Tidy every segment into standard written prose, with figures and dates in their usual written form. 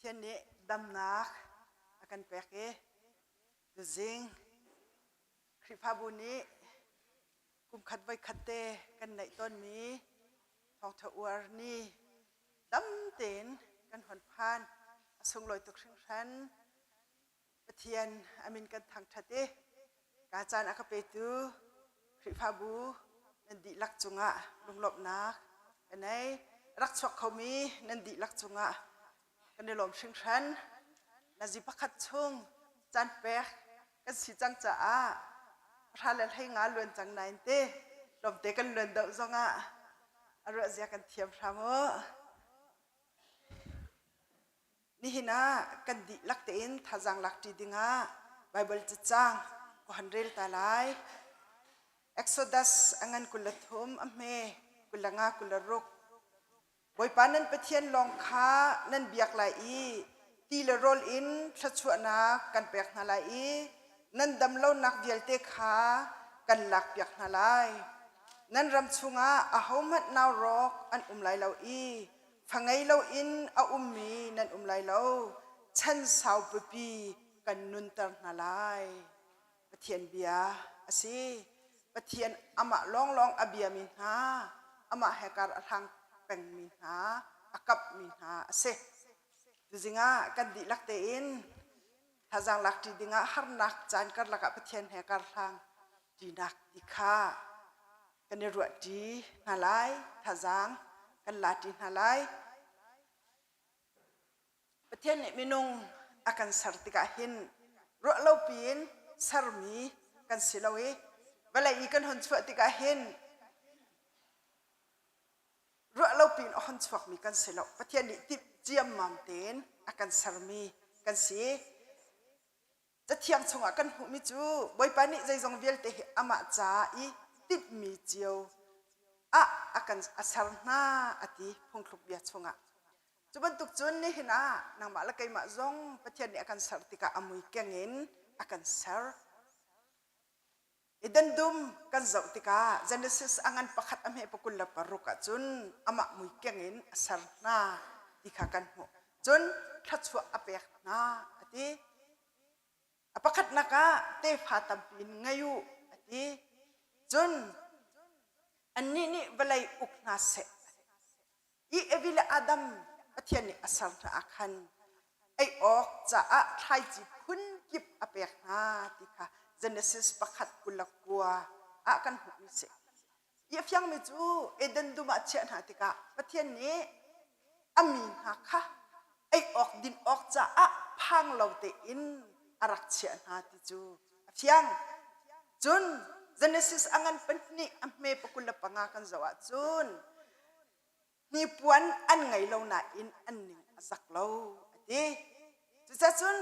Pathian nih damnak a kan pek i tuzing Khrihfabu nih kumkhat voikhat te kan neih tawnmi thawngtha uar ni dam tein kan hon phan. A sunglawi tuk hringhran. Pathian a min kan thangṭhat i ka caan a ka petu Khrihfabu nan dihlak cungah lunglawmhnak ka nei. Rak chuak khomi nan dihlak cungah kan i lawm hringhran. Nazi pakhat chung caan pek kan si cang caah pahra le 15 luan cang nain te tlawmte kan luan deuh zongah a ruah zia kan thiam hram u. Nihin ah kan dihlak tein thazaang lakṭi dingah Baibal cacang ka hon rel ta lai. Exodus a ngan 23 a hme 25 26 Bawipa nan Pathian lawng kha nan biak lai i ti le rawl in thluachuahnak kan pek hna lai i nan damlonak vialte kha kan lakpiak hna lai. Nan ram chungah ahohmanh nau rawk an um lai lo i Fa ngei loin a ummi nan um lai lo. Chan sau pipi kan nunter hna lai. Pathian bia a si. Pathian amah lawnglawng a biami hna, amah he kar a hlang pengmi hna, a kapmi hna a si. Tuzing ah kan dihlak tein thazaang lak ṭi dingah harnak caan karlak ah Pathian he kar hlang ṭinak ti kha kan i ruahṭi hna lai, thazaang kan laṭi hna lai. Pathian nih minung a kan ser tikah hin ruah lo piin sermi kan si lo i vawlei i kan hon chuah tikah hin ruah lo piin a hon chuakmi kan si lo. Pathian nih timh ciammam tein a kan sermi kan si. Cathiang chungah kan hmuhmi cu Bawipa nih zeizong vialte hi amah ca i timhmi cio ah a kan a ser hna a ti phungthluk bia chungah. Cu bantuk cun nihin ah nangmah le keimah zong Pathian nih a kan ser tikah a mui keng in a kan ser. Eden dum kan zoh tikah Genesis a ngan pakhat a hme pakul le paruk ahcun amah mui keng in a ser hna ti kha kan hmuh. Cun thluachuah a pek hna a ti. A pakhatnak ah tefa tampi in ngei u a ti. Cun annih nih vawlei uk hna seh I Evi le Adam Pathian nih a ser hna ah khan ei awk caah thlaici phun kip a pek hna ti kha Genesis pakhat 29 ah kan hmuhmi si. I a fiangmi cu Eden dum ah chiah hna tikah Pathian nih a mi hna kha ei awk din awk caah phang lo tein a rak chiah hna ti cu a fiang. Cun Genesis a ngan pahnih a hme pakul le panga kan zoh ahcun hnipuan an ngei lo nain an ning a zak lo a ti. Cucacun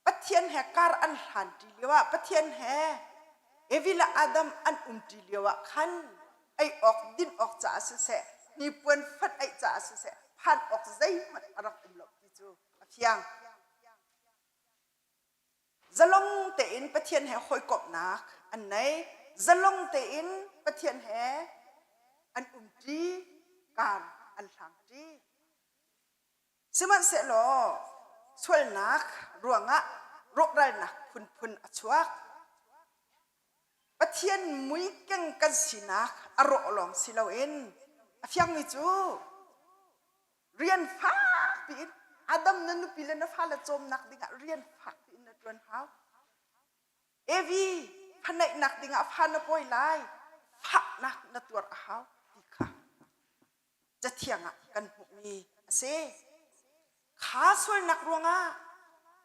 Pathian he kar an hlanṭi lioah Pathian he Evi le Adam an umṭi lioah khan ei awk din awk caah siseh hnipuan fat aih caah siseh phan awk zeihmanh a rak um lo ti cu a fiang. Zalong tein Pathian he hawikomhnak an nei. Zalong tein Pathian he an umṭi, kar an hlangṭi. Sihmanhsehlaw sualnak ruangah rawhralnak phunphun a chuak. Pathian muikeng kan sinak a rawh lawng si loin a fiangmi cu rian fak piin Adam na nupi le na fale cawmnak dingah rian fak piin na ṭuan hau. Evi phaneihnak dingah fa na pawi lai, fahnak na tuar a hau ti kha cathiang ah kan hmuhmi a si. Kha sualnak ruangah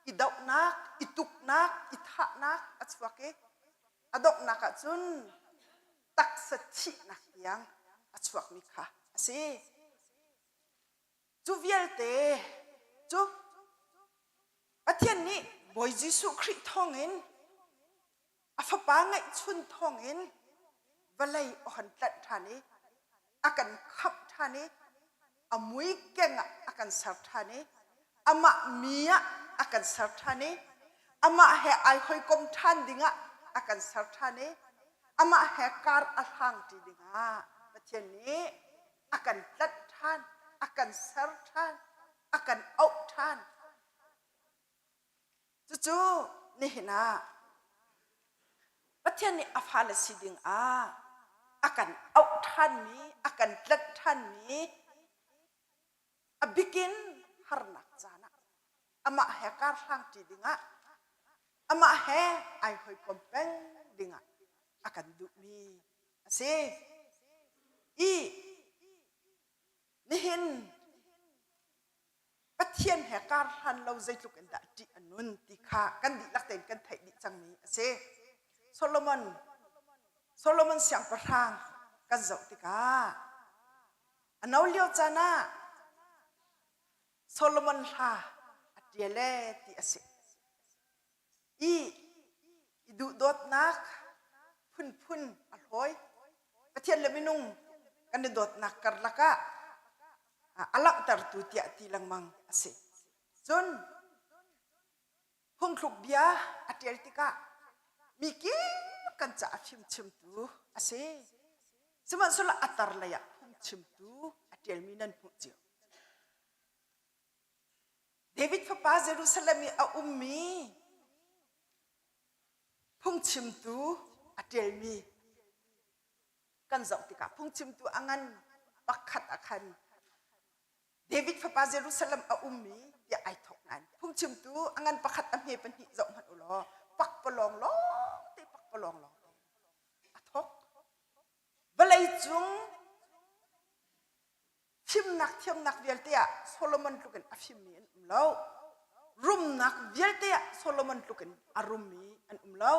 i dohnak, i tuknak, i thahnak a chuak i a donghnak ah cun taksa thihnak tiang a chuakmi kha a si. Cu vialte cu Pathian nih Bawi Jesuh Khrih thawngin a fapa ngeihchun thawngin vawlei a hon tlanh ṭhan i a kan khamh ṭhan i a mui keng ah a kan ser ṭhan i amah mi ah a kan ser ṭhan i amah he ai hawikom ṭhan dingah a kan ser ṭhan i amah he kar a hlang ṭi dingah Pathian nih a kan tlanh ṭhan a kan ser ṭhan. A kan auh ṭhan. Cucu nihin ah Pathian nih a fale si ding ah a kan auh ṭhanmi, a kan tlanh ṭhanmi, a bikin harnak caan ah amah he kar hlangṭi dingah, amah he ai hawikom peng dingah a kan duhmi a si. I nihin Pathian he kar hlan lo zeitluk in dah ṭih a nun ti kha kan dihlak tein kan theih dih cangmi a si. Solomon Solomon siangpahrang kan zoh tikah a no lio caan ah Solomon hla a ṭial ee ti a si. I i duhdawtnak phunphun a hlawi. Pathian le minung kan i dawtnak karlak ah a langhtertu tiah ti lengmang a si. Cun phungthluk bia a ṭial tikah mi kip kan caah fimchimtu a si. Sihmanhsehlaw a tar lei ah phungchimtu a ṭialmi nan hmuh cio. David fapa Jerusalem i a ummi phungchimtu a ṭialmi kan zoh tikah phungchimtu a ngan pakhat ah khan David fapa Jerusalem a ummi tiah ai thawk nain phungchimtu a ngan pakhat a hme pahnih zoh hmanh u law pakpalawng lawng te pakpalawng lawng te a thawk. Vawlei cung Fimnak thiamnak vialte ah Solomon tluk in a fimmi an um lo. Rumnak vialte ah Solomon tluk in a rummi an um lo.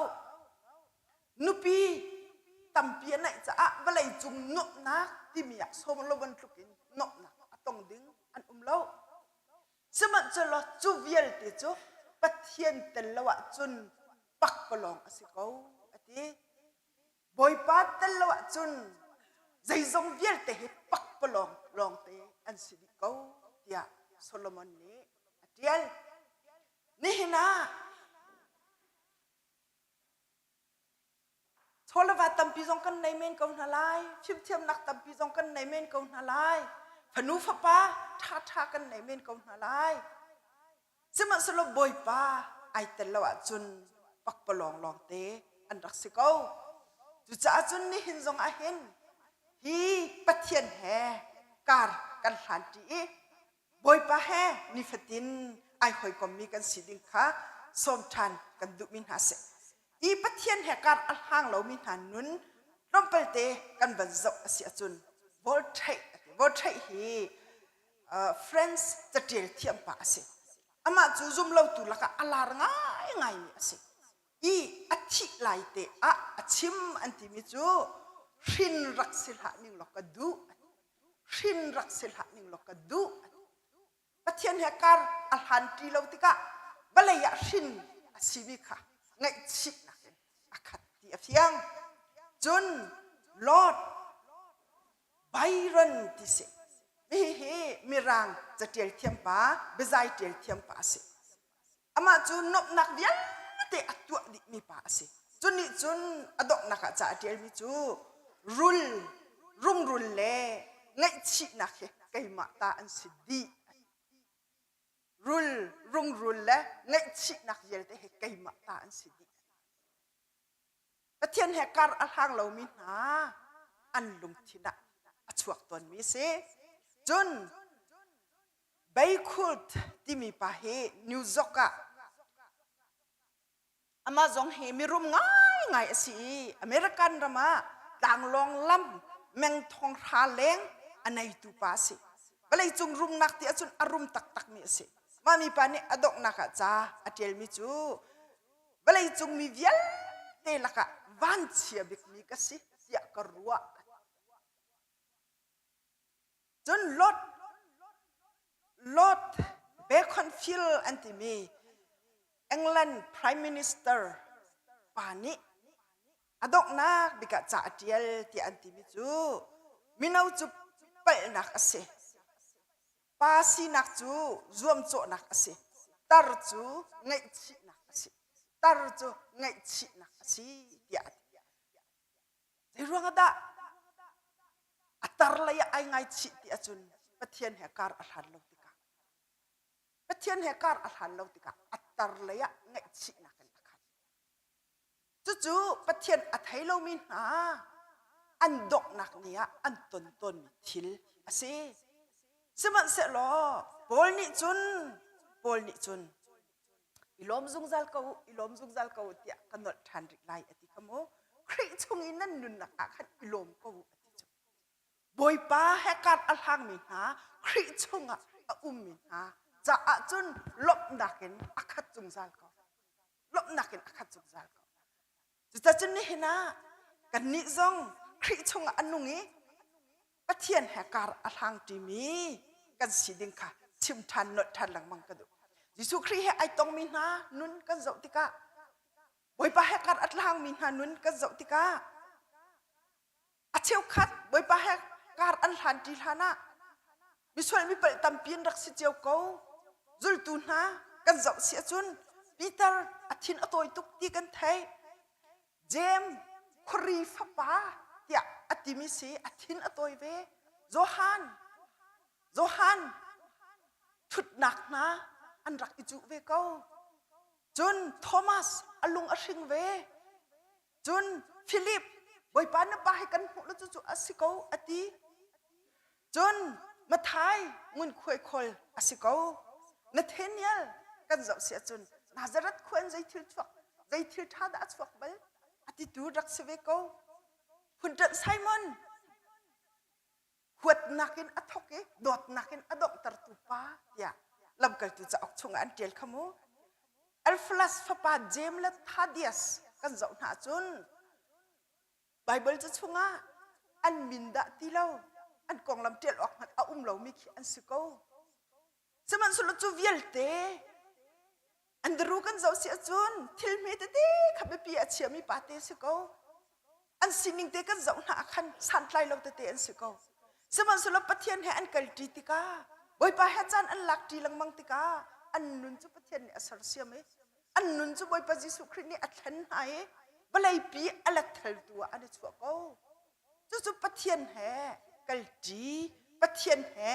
Nupi tampi a neih caah vawlei cung nuamhnak timi ah Solomon tluk in nuamhnak a tong ding an um lo. Sihmanhsehlaw cu vialte cu Pathian tel lo ahcun pakpalawng a si ko, a ti. Bawipa tel lo ahcun zeizong vialte hi pakpalawng lawngte an si dih ko tiah Solomon nih a ṭial. Nihin ah chawleva tampi zong kan nei men ko hna lai, fimthiamnak tampi zong kan nei men ko hna lai, fanu fapa ṭhaṭha kan nei men ko hna lai. Sihmanhsehlaw Bawipa ai tel lo ahcun pakpalawng lawngte an rak si ko. Cucaah cun nihin zong ah hin hi Pathian he kar kan hlanṭi i Bawipa he nifatin ai hawikommi kan si ding kha sawm ṭhan kan duhmi hna si. Hi Pathian he kar a hlang lomi hna nun tlawmpalte kan van zoh a si ahcun Voltaire a ti. Voltaire hi France caṭial thiam pa a si. Amah cu zumlotu lakah a lar ngaingaimi a si. I a thih lai te ah a chim an timi cu hrin rak si hlah ning law ka duh. Hrin rak si hlah ning law ka duh. Pathian he kar a hlan ṭi lo tikah vawlei ah hrin a simi kha ngaihchihnak in a khat ti a fiang. Cun Lord Byron ti si. Hihi Mirang caṭial thiam pa, biazai ṭial thiam pa a si. Amah cu nuamhnak vialte a tuah dihmi pa a si. Cu nih cun a donghnak ah ca a ṭialmi cu rul, rungrul le ngaihchihnak hi keimah ta an si dih. Rul, rungrul le ngaihchihnak vialte hi keimah ta an si dih. Pathian he kar a hlang lomi hna an lungthin ah a chuak tawnmi a si. Cun Beikhult timi pa hi New York ah amah zong hi mirum ngaingai a si i American ram ah tlanglawng lam meng thong hra leng a neitu pa a si. Vawleicung rumnak ti ahcun a rum taktakmi a si. Mah mipa nih a donghnak ah ca a ṭialmi cu vawleicung mi vialte lakah vanchia bikmi ka si tiah ka ruah. Cun Lot Lord Beaconsfield an timi England Prime Minister pa nih a donghnak bik ah ca a ṭial tiah an timi cu mino cu palhnak a si. Pa sinak cu zuamcawhnak a si. Tar cu ngaihchihnak a si. Tar cu ngaihchihnak a si tiah a ti. Zeiruang ah dah a tar lei ah ai ngaichih ti ahcun Pathian he kar a hlan lo tikah. Pathian he kar a hlan lo tikah a tar lei ah ngaihchihnak in a khat. Cucu Pathian a thei lomi hna an donghnak ni ah an ton tawnmi thil a si. Sihmanhsehlaw Paul nih cun Paul nih cun i lawm zungzal ko u, i lawm zungzal ko u tiah ka nolh ṭhan rih lai a ti kha mu. Khrih chung i nan nunnak ah khan i lawm ko u a ti cu. Bawipa he kar a hlangmi hna Khrih chungah a ummi hna caah cun lawmhnak in a khat zungzal ko. Lawmhnak in a khat zungzal ko. Cucacun nihin ah kannih zong Khrih chungah a nung i Pathian he kar a hlangṭimi kan si ding kha chim ṭhan nolh ṭhan lengmang ka duh. Jesuh Khrih he ai tongmi hna nun kan zoh tikah Bawipa he kar a hlangmi hna nun kan zoh tikah a cheukhat Bawipa he kar an hlanṭi hlan ah misual mipalh tampi an rak si cio ko. Zultu hna kan zoh si ahcun Peter a thin a tawi tuk ti kan theih. Jeim khuari fapa tiah a timi si a thin a tawi ve. Johan Johan thutnak hna an rak i cuh ve ko. Cun Thomas a lung a hring ve. Cun Philip Bawipa na pa hi kan hmuh lo cucu a si ko a ti. Cun Mathai ngunkhuai khawl a si ko. Nathaniel kan zoh si ahcun Nazareth khua in zei thil chuak zei thil ṭha dah a chuak bal a titu rak si ve ko. Phunṭanh Simon huatnak in a thawk i dawtnak in a donghtertu pa tiah lamkaltu cauk chungah an ṭial kha mu. Alphalas fapa Jeim le Thaddeus kan zoh hna ahcun Baibal ca chungah an min dah ti lo an konglam ṭial awk hmanh a um lomi khi an si ko. Sihmanhsehlaw cu vialte Andrew kan zoh si ahcun thil hme tete kha biapi a chiami pa te si ko. An sining te kan zoh hna ah khan santlai lo tete an si ko. Sihmanhsehlaw Pathian he an kalṭi tikah Bawipa he caan an lakṭi lengmang tikah an nun cu Pathian nih a sersiam i an nun cu Bawipa Jesuh Khrih nih a thlen hna i vawleipi a lettheltu ah an i chuah ko. Cucu Pathian he kalṭi, Pathian he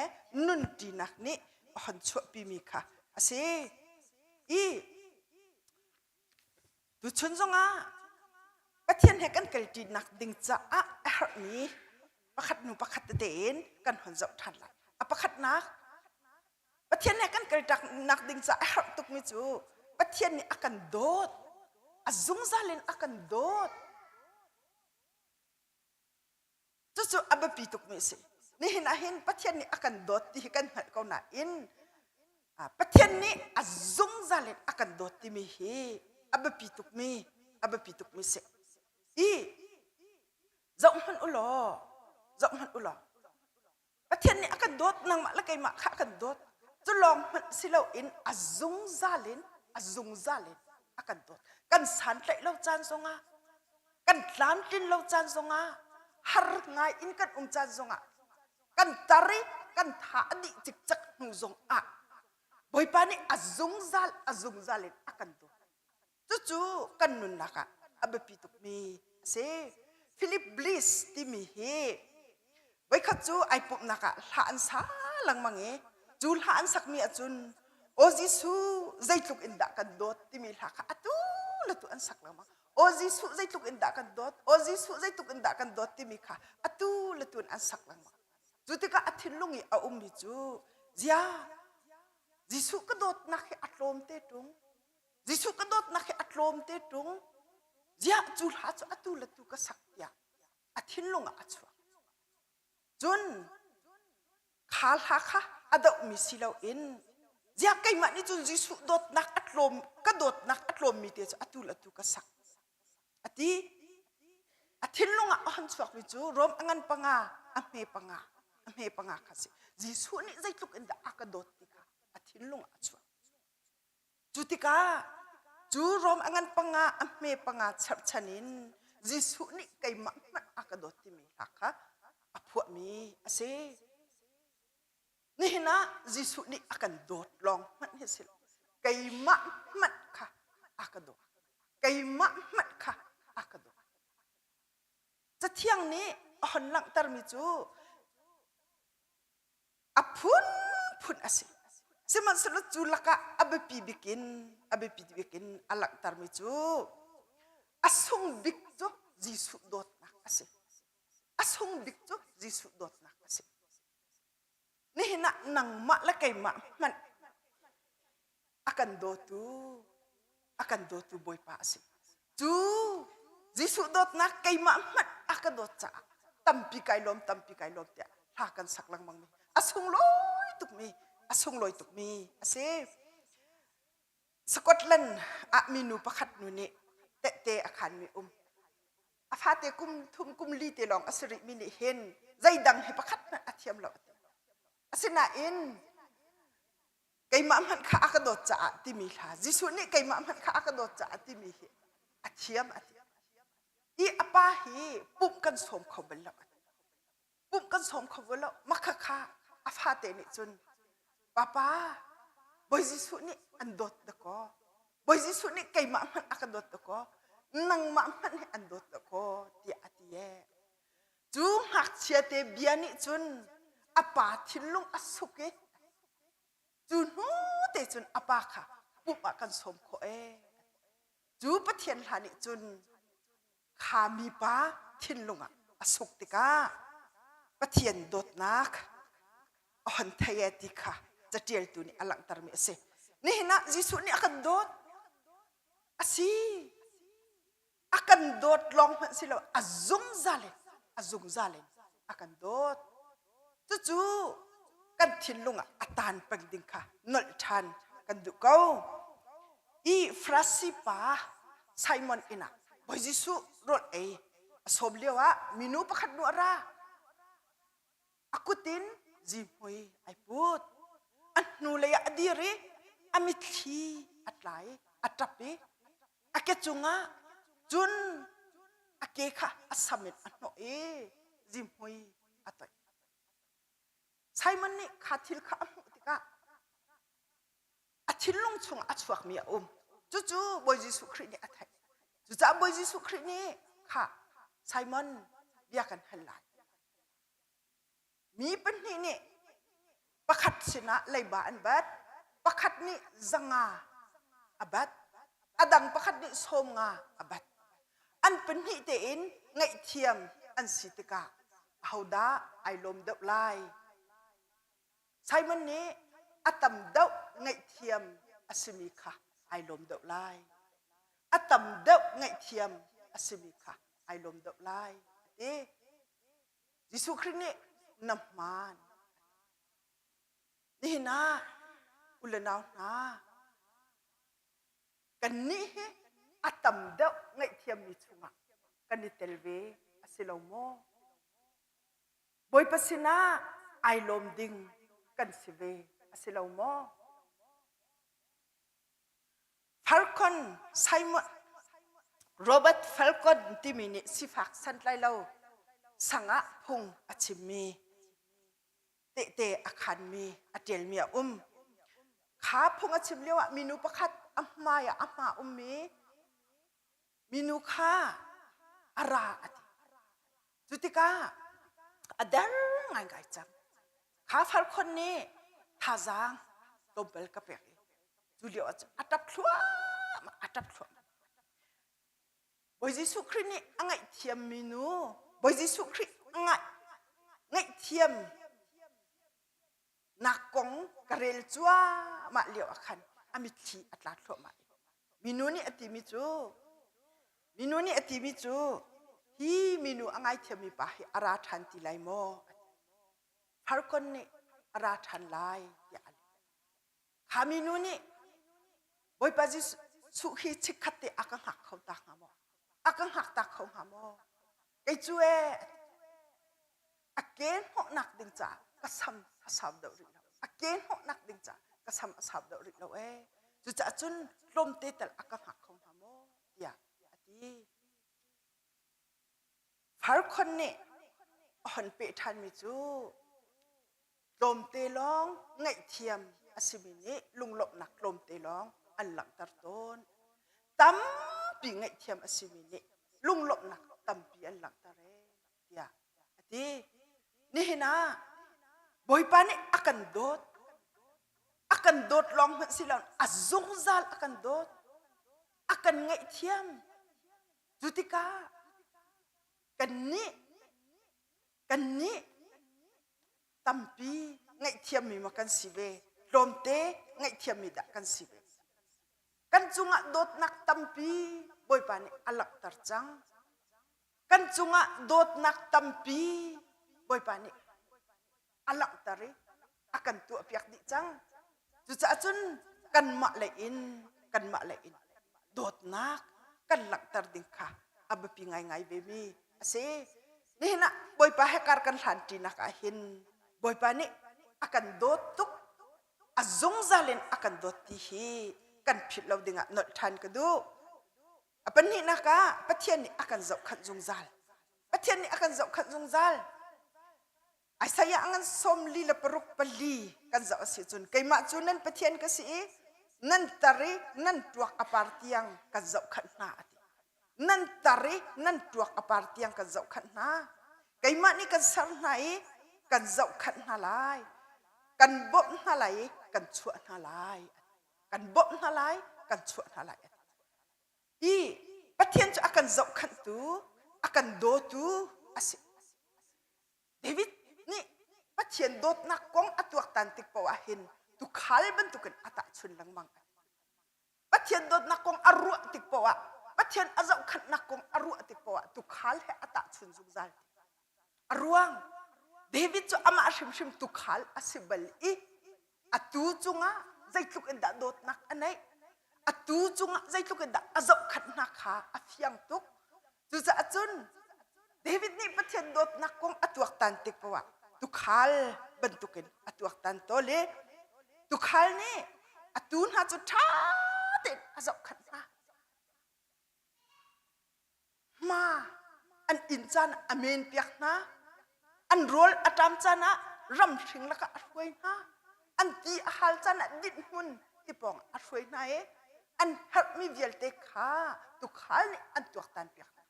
nunṭinak nih a hon chuahpimi kha a si. I tuchun zongah Pathian he kan kalṭinak ding caah a herhmi pakhat hnu pakhat tete in kan hon zoh ṭhan lai. A pakhatnak, Pathian he kan kalṭaknak ding caah a herh tukmi cu Pathian nih a kan dawt, a zungzal in a kan dawt. Cucu a biapi tukmi a si. Nihin ah hin Pathian nih a kan dawt ti hi kan hngalh ko nain Pathian nih a zungzal in a kan dawt timi hi a biapi tukmi a biapi tukmi si. I zoh hmanh u law, zoh hmanh u law. Pathian nih a kan dawt nangmah le keimah kha a kan dawt. Cu lawng hmanh si loin a zungzal in a zungzal in a kan dawt. Kan santlaih lo caan zongah kan tlamtlin lo caan zongah har ngai in kan um caan zongah kan tar i kan tha a dih cikcek hnu zongah Bawipa nih a zungzal a zungzal in a kan dawt. Cucu kan nunnak ah a biapi tukmi a si. Philip Bliss timi hi voikhat cu ai pumhnak ah hla an sa lengmang i cu hla an sakmi ahcun Aw Jesuh zeitluk in dah kan dawt timi hla kha atu le tu an sak lengmang. Aw Jesuh zeitluk in dah kan dawt, Aw Jesuh zeitluk in dah kan dawt timi kha atu le tu in an sak lengmang. Cu tikah a thinlung i a ummi cu zia Jesuh ka dawtnak hi a tlawm te ṭung Jesuh ka dawtnak hi a tlawm te ṭung. Ziah cu hla cu atu le tu ka sak tiah a thinlung ah a chuak. Cun kha hla kha a dohmi si loin ziah keimah nih cun Jesuh dawtnak a tlawm ka dawtnak a tlawmmi te cu atu le atu ka sak a ti. A thinlung ah a hon chuakmi cu Rom a ngan panga a hme panga a hme panga kha si. Jesuh nih zeitluk in dah a ka dawt ti kha a thinlung ah a chuak. Cu tikah cu Rom a ngan panga a hme panga cherhchan in Jesuh nih keimah hmanh a ka dawt timi hla kha a phuahmi a si. Nihin ah Jesuh nih a kan dawt lawng hmanh hi si lo. Keimah hmanh kha a ka dawt. Keimah hmanh kha a ka dawt. Cathiang nih a hon langhtermi cu a phunphun a si. Sihmanhsehlaw cu lakah a biapi bik in a biapi bik in a langhtermi cu a sung bik cu Jesuh dawtnak a si. A sung bik cu Jesuh dawtnak a si. Nihin ah nangmah le keimah hmanh a kan dawtu a kan dawtu Bawipa a si. Cu Jesuh dawtnak keimah hmanh a ka dawt caah tampi kai lawm tampi kai lawm tiah hla kan sak lengmang mi a sunglawi tukmi a sunglawi tukmi a si. Scotland ah minu pakhat nu nih tehte a khanmi um. A fate kum thum kum li te lawng a si rihmi nih hin zeidang hi pakhat hmanh a thiam lo a ti. Asinain keimah hmanh kha a ka dawt caah timi hla Jesuh nih keimah hmanh kha a ka dawt caah timi hi a thiam a ti. I a pa hi pumh kan sawm kho bal lo. Pumh kan sawm kho bal lo. Makha kha a fate nih cun Papa Bawi Jesuh nih an dawt dakaw. Bawi Jesuh nih keimah hmanh a ka dawt dakaw. Nangmah hmanh hi an dawt dakaw tiah a ti ee. Cu ngakchia te bia nih cun a pa thinlung a suk i cu hnu te cun a pa kha pumh ah kan sawm khawh ee. Cu Pathian hla nih cun kha mipa thinlung ah a suk tikah Pathian dawtnak a hon thei e ti kha caṭialtu nih a langhtermi a si. Nihin ah Jesuh nih a kan dawt. A si. A kan dawt lawng hmanh si lo a zungzal in a zungzal in a kan dawt. Cucu kan thinlung ah a taan peng ding kha nolh ṭhan kan duh ko. I Farasi pa Simon inn ah Bawi Jesuh rawl ei a sawm lio ah minu pakhat nu a ra. A kut in zihmui ai put. A hnulei ah a dir i a mitthli a tla i a ṭap i a ke cungah cun a ke kha a sam in a hnawh i zihmui a toih. Simon nih kha thil kha a hmuh tikah a thinlung chungah a chuakmi a um. Cucu Bawi Jesuh Khrih nih a theih. Cucaah Bawi Jesuh Khrih nih kha Simon bia kan hal lai. Mi pahnih nih pakhat sinah leiba an bat, pakhat nih zanga a bat, a dang pakhat nih sawmnga a bat. An pahnih tein ngaihthiam an si tikah ahodah ai lawm deuh lai? Simon nih a tam deuh ngaihthiam a simi kha ai lawm deuh lai. A tam deuh ngaihthiam a simi kha ai lawm deuh lai a ti. Jesuh Khrih nih na hmaan. Nihin ah u le nau hna kannih hi a tam deuh ngaihthiammi chungah kan i tel ve a si lo maw? Bawipa sinah ai lawm ding kan si ve a si lo maw? Falcon Simon Robert Falcon timi nih sifak santlai lo sangah phung a chimmi tehte a khanmi a ṭialmi a um. Kha phung a chim lioah minu pakhat a hmai ah a hma ummi minu kha a ra a ti. Cu tikah a der ngaingai cang. Kha Falcon nih thazaang tlawmpal ka pek i cu lio ah cun a ṭap thluahmah a ṭap thluahmah. Bawi Jesuh Khrih nih a ngaihthiammi nu Bawi Jesuh Khrih a ngaih ngaihthiam nak kong ka rel cuahmah lio ah khan a mitthli a tla thluahmah i minu nih a timi cu minu nih a timi cu hi minu a ngaithiammi pa hi a ra ṭhan ti lai maw? Farkon nih a ra ṭhan lai tiah a leh. Kha minu nih Bawipa Jesuh hi chikkhat te a ka hngak kho ta hnga maw? A ka hngak ta kho hnga maw? Kei cu ee a ke hnawhnak ding caah ka sam a sau deuh rih lo. A ke hnawhnak ding caah ka sam a sau deuh rih lo ee. Cucaah cun tlawmte tal a ka hngak kho hnga maw? tiah a ti. Farkhon nih a hon peh ṭhanmi cu tlawmte lawng ngaihthiam a simi nih lunglawmhnak tlawmte lawng an langhter tawn. Tampi ngaihthiam a simi nih lunglawmhnak tampi an langhter ee tiah a ti. Nihin ah Bawipa nih a kan dawt. A kan dawt lawng hmanh si lo, a zungzal a kan dawt. A kan ngaihthiam. Cu tikah kannih kannih tampi ngaihthiammi ma kan si ve, tlawmte ngaihthiammi dah kan si ve. Kan cungah dawtnak tampi Bawipa nih a langhter cang. Kan cungah dawtnak tampi Bawipa nih a langhter i a kan tuahpiak dih cang. Cucaah cun kanmah lei in kanmah lei in dawtnak kan langhter ding kha a biapi ngaingai ve mi a si. Nihin ah Bawipa he kar kan hlan ṭinak ah hin Bawipa nih a kan dawt tuk a zungzal in a kan dawt ti hi kan philh lo dingah nolh ṭhan ka duh. A pahnihnak ah Pathian nih a kan zohkhanh zungzal. Pathian nih a kan zohkhanh zungzal. Isaiah a ngan sawm li le paruk pali kan zoh a si cun keimah cu nan Pathian ka si i nan tar i nan tuak a par tiang kan zohkhanh hna a ti. Nan tar i nan tuak a par tiang kan zohkhanh hna. Keimah nih kan ser hna i kan zohkhanh hna lai. Kan bawmh hna lai i kan chuah hna lai. Kan bawmh hna lai, kan chuah hna lai. I Pathian cu a kan zohkhanhtu, a kan dawtu a si. David nih Pathian dawtnak kong a tuaktan tik paoh ah hin tuukhal bantukin a tahchun lengmang. Pathian dawtnak kong a ruah tik paoh ah Pathian a zohkhanhnak kong a ruah tik paoh ah tuukhal he a tahchun zungzal. A ruang David cu amah hrimhrim tuukhal a si bal i atu cungah zeitluk in dah dawtnak a neih atu cungah zeitluk in dah a zohkhanh hna kha a fiang tuk cucaah cun David nih Pathian dawtnak kong a tuaktan tik paoh ah tukhal bantukin a tuaktan tawl i tukhal nih a tuu hna cu ṭha tein a zohkhanh hna Hma an inn caan ah a menpiak hna. An rawl a ṭam caan ah ramhring lakah a hruai hna. An ti a hal caan ah dinhhmun ti pawng ah a hruai hna i an herhmi vialte kha tuukhal nih an tuaktanpiak hna.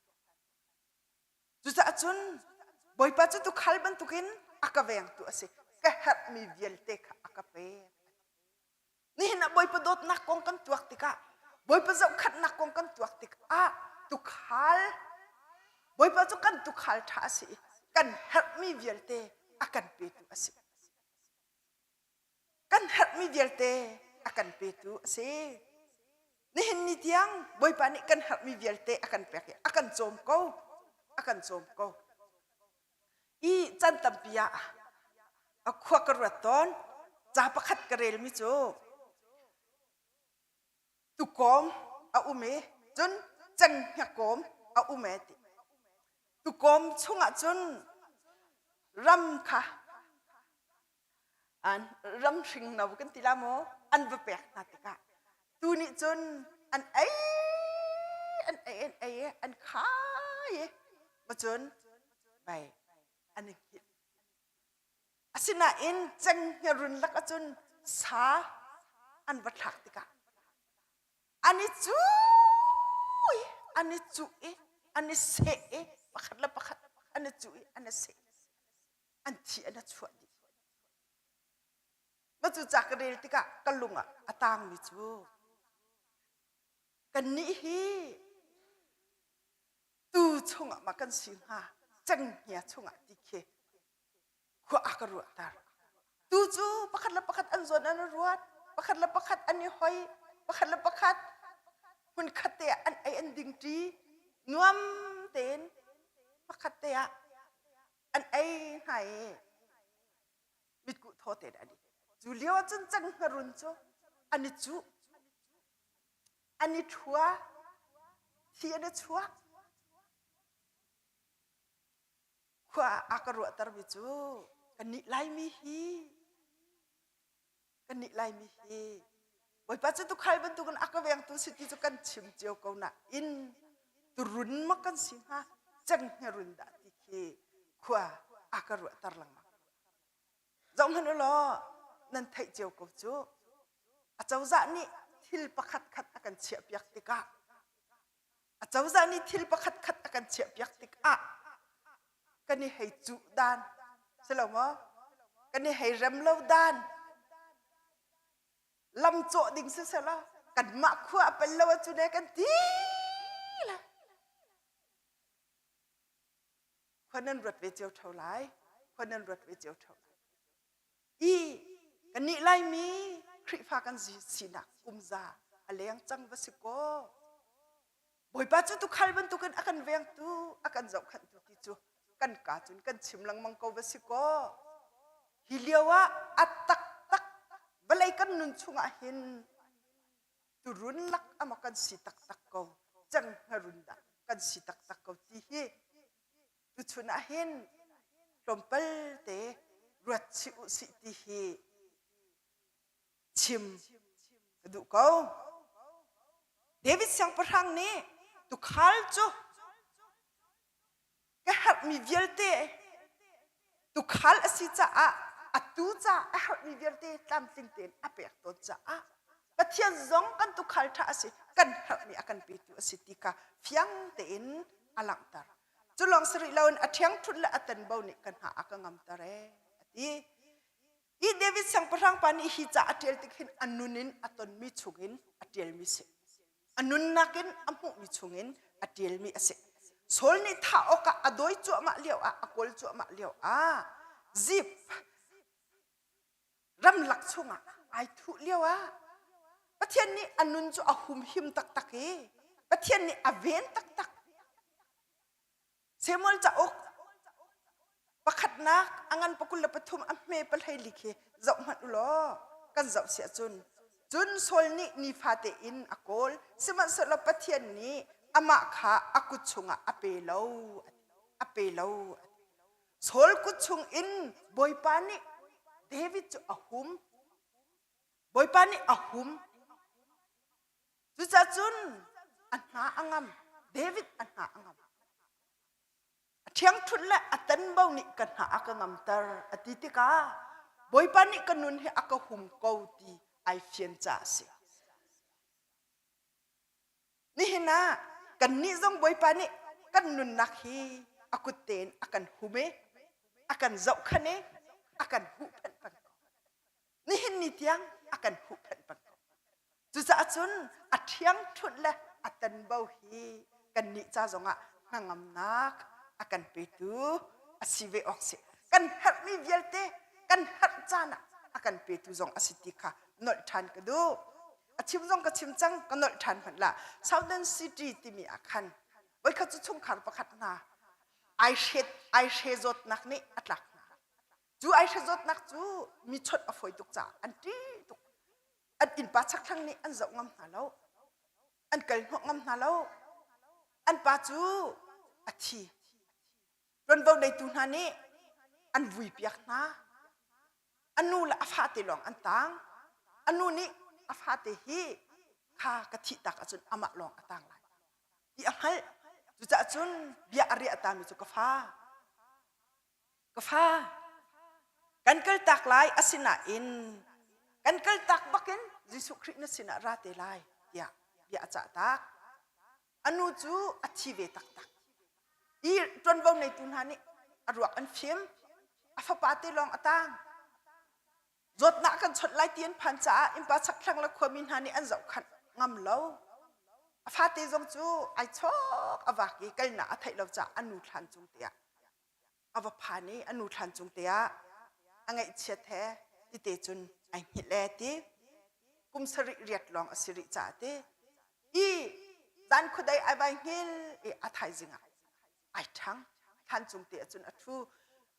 Cucaah cun Bawipa cu tuukhal bantukin a ka vengtu a si. Ka herhmi vialte kha a ka pek. Nihin ah Bawipa dawtnak kong kan tuak tikah, Bawipa zohkhanhnak kong kan tuak tikah tukhal Bawipa cu kan tukhal ṭha a si i kan herhmi vialte a kan petu a si. Kan herhmi vialte a kan petu a si. Nihin ni tiang Bawipa nih kan herhmi vialte a kan pek i a kan cawm ko. A kan cawm ko. I can tampi ah a khua ka ruat tawn. Ca pakhat ka relmi cu tukawm a um i cun cenghngia-kawm a um ee ti. Tukawm chungah cun ram kha an ram hringno kan ti la maw an va pek hna tikah tu nih cun an ei an ei an ei an khai i cun bai an i hngilh asinain cenghngia run lak ahcun sa an va thlak tikah an i cuh i an i cuh i an i seh i pakhat le pakhat an i cuh i an i seh an thi an a chuah dih. Mah cu ca ka rel tikah ka lung ah a tangmi cu kannih hi tuu chungah ma kan si hnga cenghngia chungah ti khi khua a ka ruahter. Tu cu pakhat le pakhat an zawn an i ruat, pakhat le pakhat an i hoi, pakhat le pakhat hmunkhat te ah an ei an ding ṭi, nuam tein pakhat te ah an ei hna i mitkuh thaw tein an i cu lio ah cun cenghngarun cu an i cuh an i ṭhua thi an i chuak khua a ka ruahtermi cu kannih Laimi hi Kannih Laimi hi Bawipa cu tuukhal bantukin a ka vengtu si ti cu kan chim cio ko nain turun maw kan si hnga cenghngia run dah ti khi khua a ka ruahter lengmang. Zohhmanh u law nan theih cio ko cu acozah nih thil pakhat khat a kan chiahpiak tikah Acozah nih thil pakhatkhat a kan chiahpiak tikah kan i hei cuh dan si lo maw? Kan i hei rem lo dan. Lam cawh ding siselaw kanmah khua a pel lo ahcun e kan ti la. Khua nan ruat ve cio ṭheo lai. Khua nan ruat ve cio ṭheo lai. I kannih Laimi Khrihfa kan sinak kumza a leng cang va si kaw Bawipa cu tukhal bantukin a kan vengtu, a kan zohkhenhtu ti cu kan ka cun kan chim lengmang ko va si kaw hi lio ah a taktak vawlei kan nun chungah hin turun lak ama kan si taktak ko cenghngarun dah kan si taktak ko ti hi tuchun ah hin tlawmpal te ruat chih u sih ti hi chim ka duh ko. David siangpahrang nih tukhal cu ka herhmi vialte tukhal a si caah atu ca a herhmi vialte tlamtling tein a pek tawn caah Pathian zong kan tukhal ṭha a si kan herhmi a kan petu a si ti kha fiang tein a langhter. Cu lawng si rih loin a ṭhiangṭhunh le a tenbo nih ka hna a ka ngamter ee a ti. Hi David siangpahrang pa nih hi ca a ṭial tik hin a nun in a tonmi chungin a ṭialmi si. A nunnak in a hmuhmi chungin a ṭialmi a si. Saul nih thah awkah a dawi cuahmah lio ah, a kawl cuahmah lio ah Zip ramlak chungah ai thuh lio ah Pathian nih a nun cu a humhim taktak i Pathian nih a ven taktak. Samuel cauk pakhatnak a ngan pakul le pathum a hme pahlei li khi zoh hmanh u law kan zoh si ahcun cun Saul nih nifate in a kawl sihmanhsehlaw Pathian nih amah kha a kut chungah a pe lo a pe lo Saul kut chung in Bawipa nih David cu a hum Bawipa nih a hum Cucaah cun a hna a ngam. David a hna a ngam. A ṭhiangṭhunh le a tenbo nih ka hna a ka ngamter a ti tikah Bawipa nih ka nun hi a ka hum ko ti ai fian caah a si. Nihin ah kannih zong Bawipa nih kan nunnak hi a kut tein a kan hum i a kan zohkhan i a kan huhphenh peng ko. Nihin ni tiang a kan huhphenh peng ko. Cucaah cun a ṭhiangṭhunh le a tenbo hi kannih ca zongah hnangamnak a kan petu a si ve awk si. Kan herhmi vialte kan herh caan ah a kan petu zong a si ti kha nolh ṭhan ka duh. A chim zong ka chim cang, ka nolh ṭhan hmanh lah. Southern City timi ah khan voikhat cu chungkhar pakhat hna ai hre ai hre zawtnak nih a tlak hna. Cu ai hre zawtnak cu mi chawnh a fawi tuk caah an ṭih tuk. An innpa chakthlang nih an zoh ngam hna lo. An kal hnawh ngam hna lo. An pa cu a thi. Ṭuanvo neitu hna nih an vuipiak hna. A nu le a fate lawng an tang. A nu nih a fate hi kha ka thih tak ahcun amah lawng a tang lai ti a hngalh. Cucaah cun bia a riah tami cu ka fa Ka fa, kan kaltak lai asinain kan kaltak bakin Jesuh Khrih na sinah ra te lai tiah bia a cah tak. A nu cu a thi ve taktak. I ṭuanvo neitu hna nih a ruak an fim. A fapa te lawng a tang. Zawtnak kan chawnh lai ti an phan caah innpa chakthlang le khuami hna nih an zohkhanh ngam lo. A fate zong cu ai chawk a vak i kalnak a theih lo caah a nu thlan cung te ah a va phan i a nu thlan cung te ah a ngaihchiat he tite cun ai hngilh e ti kum sarih riat lawng a si rih caah ti i zan khuadei ai vai hngil i a thaizing ah ai ṭhang thlan cung te ahcun a ṭhu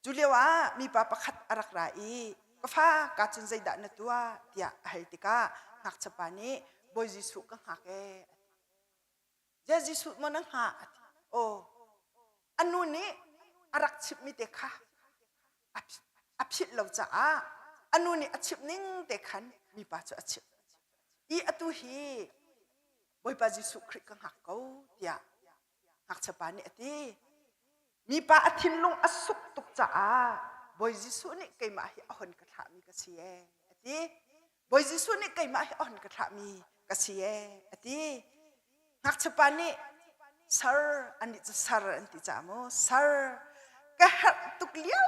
cu lio ah mipa pakhat a rak ra i ka fa ka cun zeidah na tuah tiah a hal tikah ngakchia nih Bawi Jesuh ka hngak ee Jesuh maw na hngah a ti. Aw. A nu nih a rak chimhmi te kha a philh lo caah a nu nih a chimh ning te khan mipa cu a chimh. I atu hi Bawipa Jesuh Khrih ka hngak ko tiah ngakchiapa nih a ti. Mipa a thinlung a suk tuk caah Bawi Jesuh nih keimah hi a hon ka thlahmi ka si ee a ti. Bawi Jesuh nih keimah hi a hon ka thlahmi ka si ee a ti. Ngakchiapa nih sar anih cu sar an ti caah maw sar ka herh tuk lio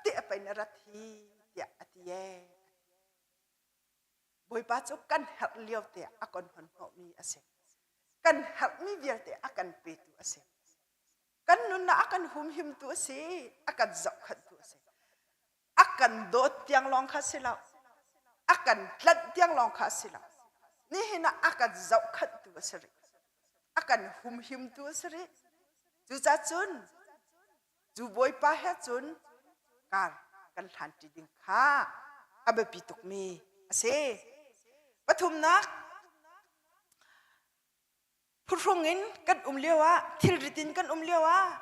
te a pei na rat hi tiah a ti ee. Bawipa cu kan herh lio te ah a kan hon hnawhmi a si. Kan herhmi vialte a kan petu a si. Kan nunnak a kan humhimtu a si, a kan zohkhenhtu a si. A kan dawt tiang lawng kha si lo. A kan tlanh tiang lawng kha a si lo. Nihin ah a kan zohkhenhtu a si rih. A kan humhimtu a si rih. Cucaah cun cu Bawipa he cun kar kan hlanṭi ding kha a biapi tukmi a si. Pathumnak, phuhrung in kan um lioah, thilrit in kan um lioah,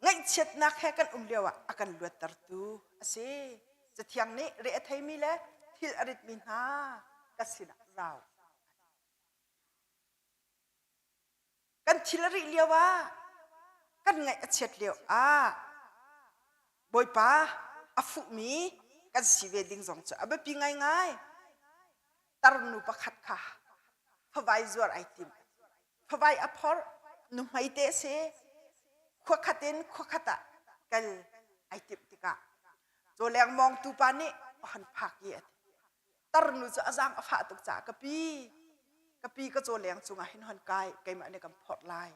ngaihchiatnak he kan um lioah a kan luattertu a si. Cathiang nih re a theimi le thil a ritmi hna ka sinah rau. Kan thil a rih lio ah, kan ngaih a chiat lio ah, Bawipa a fuhmi kan si ve ding zong cu a biapi ngaingai. Tarnu pakhat kha favai zuar ai tim. Favai a phorh, nuhmei te a si. Khua khat in khua khat ah kal ai timh tikah cawleng mawngtu pa nih a hon phak i a ti. Tarnu cu a zaang a fah tuk caah ka pi, ka pi ka cawleng cungah hin hon kai, keimah nih kan phorh lai.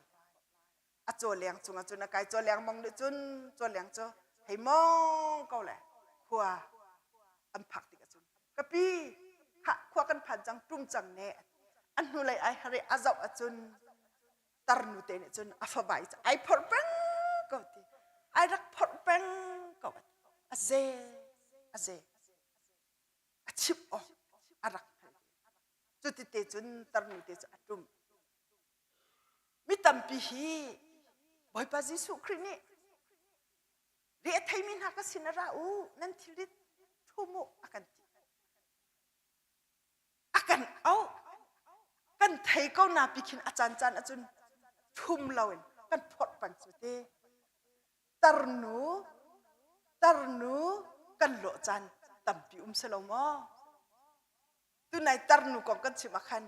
A cawleng cungah cun a kai, cawleng mong nih cun cawleng cu hei mong ko le khua an phak tikah cun ka pi khah khua kan phan cang ṭum cang ne a hnulei ai hare a zoh ahcun tarnu te nih cun a favai cu ai phorh peng ko ti ai rak phorh peng ko a ze a ze a chimh awk a rak hngal cuti te cun tarnu te cu a ṭum mi tampi hi Bawipa Jesuh Khrih nih ri a theimi hna ka sin ra u nan thilrit ṭhum u a kan ti a kan auh kan thei ko na pi khin a caan caan ahcun ṭhum loin kan phorh peng cu te Tarnu, tarnu kan lawh caan tampi um si lo maw? Tunai tarnu kong kan chim ah khan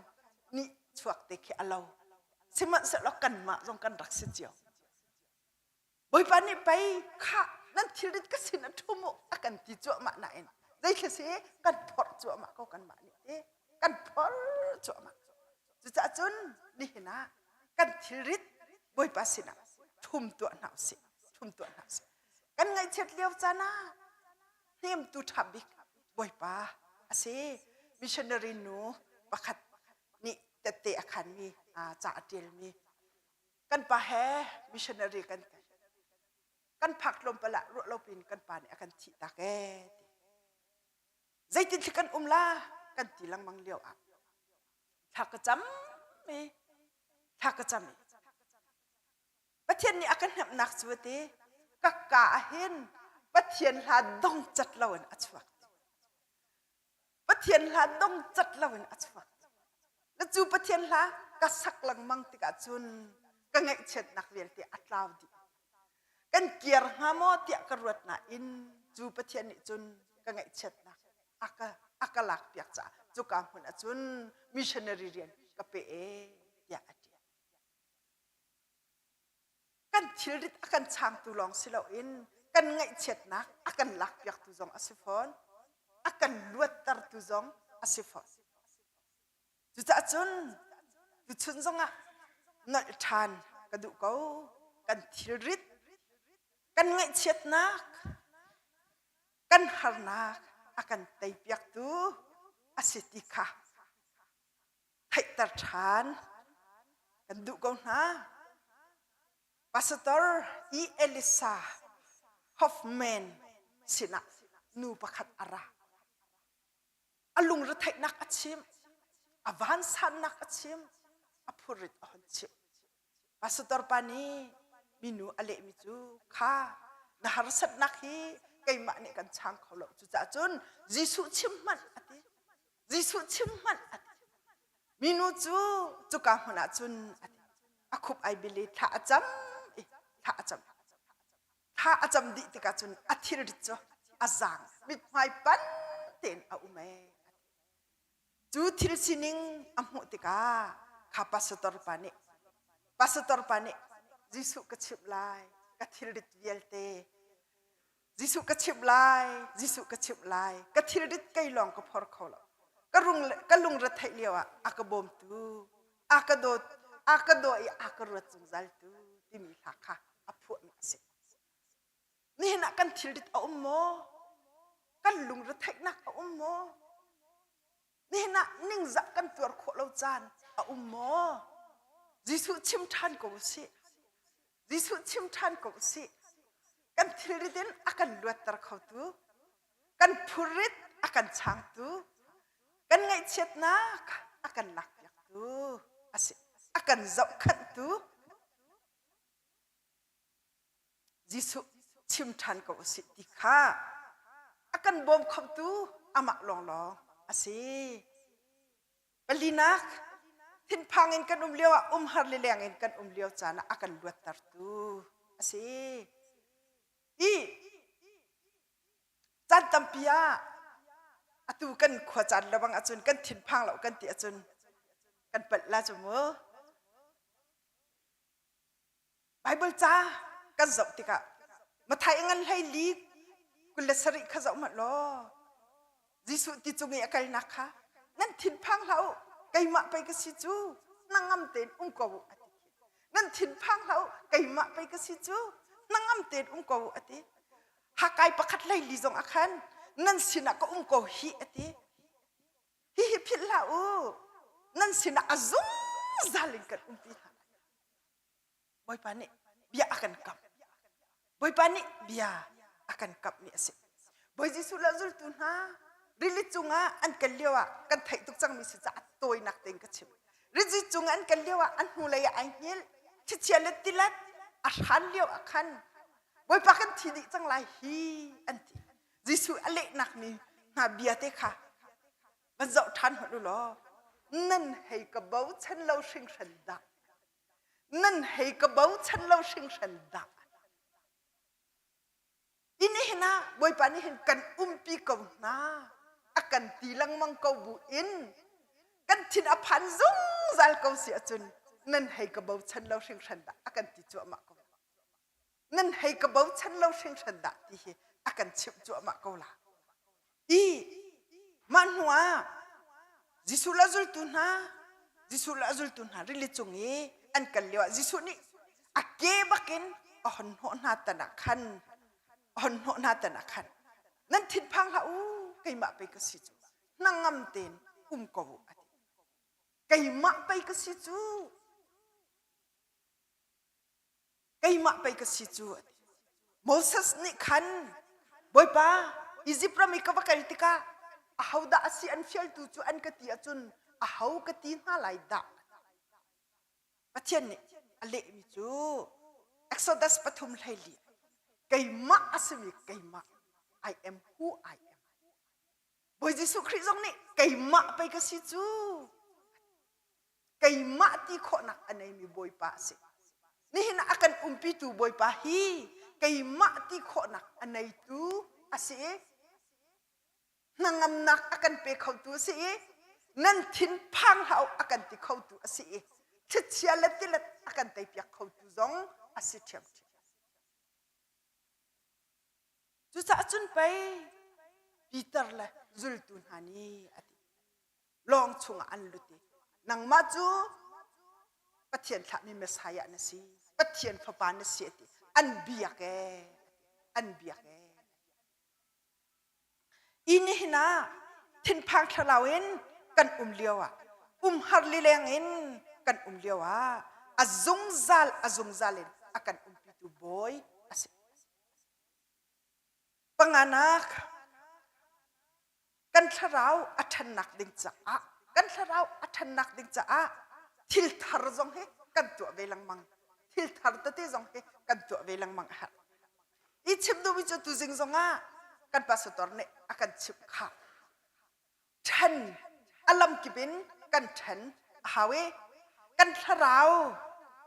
nih chuak te khi a lo. Sihmanhsehlaw kanmah zong kan rak si cio. Bawipa nih pei khah nan thilrit ka sin a ṭhum u a kan ti cuahmah nain zeithil si kan phorh cuahmah ko kanmah nih ti kan phorh cuahmah. Cucaah cun nihin ah kan thilrit Bawipa sinah ṭhum tuah hna usih ṭhum tuah hna usih kan ngaihchiat lio caan ah hnemtu ṭha bik Bawipa a si missionary nu pakhat nih tette a khanmi ca a ṭialmi kan pa he missionary kan kal kan phak tlawmpal ah ruah lo piin kan pa nih a kan thih tak ee ti zeitin thli kan um la kan ti lengmang lio ah thla ka cam i thla ka cam i Pathian nih a ka hnemhnak cu a ti ka ka ah hin Pathian hla dong cat loin a chuak Pathian hla dong cat loin a chuak na cu Pathian hla ka sak lengmang tikah cun ka ngaihchiatnak vialte a tlau dih kan kiar hnga maw tiah ka ruat nain cu Pathian nih cun ka ngaihchiatnak a ka a ka lakpiak caah cuka hmun ah cun missionary rian ka pe e tiah a ṭial. Kan thilrit a kan changtu lawng si loin kan ngaihchiatnak a kan lakpiaktu zong a si fawn. A kan luattertu zong a si fawn. Cucaah cun tuchun zongah nolh ṭhan ka duh ko. Kan thilrit, kan ngaihchiatnak, kan harnak a kan teipiaktu a si ti kha theihter ṭhan kan duh ko hna. Pastor E. Elisa Hoffman sinah nu pakhat a ra. A lungretheihnak a chim, a vansannak a chim, a phurrit a hon chimh. Pastor pa nih minu a lehmi cu kha na harsatnak hi keimah nih kan chang kho lo cucaah cun Jesuh chim hmanh a ti Jesuh chim hmanh a ti minu cu cuka hmun ah cun a ti a khup ai bil i thla a cam i thla a cam thla a cam dih tikah cun a thilrit cu a zaang mithmai pan tein a um ee Cu thil sining a hmuh tikah kha pastor pa nih pastor pa nih Jesuh ka chimh lai ka thilrit vialte Jesuh ka chimh lai Jesuh ka chimh lai ka thilrit kei lawng ka phor kho lo ka rung ka lungre theih lio ah a ka bawmtu, a ka dawt, a ka daw i a ka ruat zungzaltu timi hla kha a phuahmi a si. Nihin ah kan thilrit a um maw? Kan lungretheihnak a um maw? Nihin ah ningzah kan tuar khawh lo caan a um maw? Jesuh chim ṭhan ko usih. Jesuh chim ṭhan ko usih. Kan thilrit in a kan luatter khotu, kan phurrit a kan changtu, kan ngaihchiatnak a kan lakpiaktu a si. A kan zohkhanhtu Jesuh chim ṭhan ko usih ti kha a kan bawm khotu amah lawnglawng a si. Palinak, thinphang in kan um lio ah umhar lileng in kan um lio caan ah a kan luattertu a si. I caan tampi ah atu kan khua caan lebang ahcun kan thinphang lo kan ti ahcun kan palh la cu mu. Baibal ca kan zoh tikah Mathai ngan hlei li 27 kha zoh hmanh law Jesuh ti cung i a kalnak kha nan thinphang hlah u keimah pei ka si cu hnangam tein um ko u a ti nan thinphang hlah u keimah pei ka si cu hnangam tein um ko u a ti Hakai pakhat hlei li zong ah khan nan sinah ka um ko hi a ti hihi philh hlah u nan sinah a zungzal in kan umpi hna Bawipa nih bia a kan kamh. Bawipa nih bia a kan kamhmi a si. Bawi Jesuh le zultu hna rili cungah an kal lio ah kan theih tuk cangmi si caah tawinak tein ka chim. Rili cungah an kal lio ah an hnulei ah ai hngilh. Thlichia le tilet a hran lio ah khan Bawipa kan thi dih cang lai hi an ti. Jesuh a lehnak mi hna bia te kha van zoh ṭhan hmanh u law nan hei ka bochan lo hringhran dah nan hei ka bochan lo hringhran dah hi nihin ah bawipa nih hin kan umpi ko hna a kan ti lengmang ko bu in kan thin a phan zungzal ko si ahcun nan hei ka bochan lo hringhran dah a kan ti cuahmah ko nan hei ka bochan lo hringhran dah ti hi a kan chimh cuahmah ko la i mah hnu ah Jesuh le zultu hna Jesuh le zultu hna rili cung i an kal lio ah Jesuh nih a ke bakin a hon hnawh hna tan ah khan a hon hnawh hna tan ah khan nan thinphang hlah u keimah pei ka si cu hnangam tein um ko u a ti keimah pei ka si cu keimah pei ka si cu a ti. Moses nih khan Bawipa Izipt ram i ka va kal tikah ahodah a si an fialtu cu an ka ti ahcun aho ka ti hna lai dah? Pathian nih a lehmi cu Exodus pathum 14 keimah a simi keimah I am who I am. Bawi Jesuh Khrih zong nih keimah pei ka si cu keimah ti khawhnak a neimi Bawipa a si. Nihin ah a kan umpitu Bawipa hi keimah ti khawhnak a neitu a si i hnangamnak a kan pe khotu a si i nan thin phang hlah u a kan ti khotu a si i thlichia le tilet a kan teipiak khotu zong a si ṭhiamṭhiam. Cucaah cun pei Peter le zultu hna nih a ti. Lawng chungah an lut i nangmah cu Pathian thlahmi Messiah na si, Pathian fapa na si a ti. An biak ee, an biak ee. I nihin ah thinphang thlarau in kan um lio ah, umhar lileng in kan um lio ah a zungzal a zungzal in a kan umpitu Bawi a si. Panganak kan thlarau a ṭhannak ding caah kan thlarau a ṭhannak ding caah thil thar zong hi kan tuah ve lengmang thil thar tete zong hi kan tuah ve lengmang a herh i chim duhmi cu tuzing zongah kan pastor nih a kan chimh kha ṭhen a lamkip in kan ṭhen a hau i kan thlarau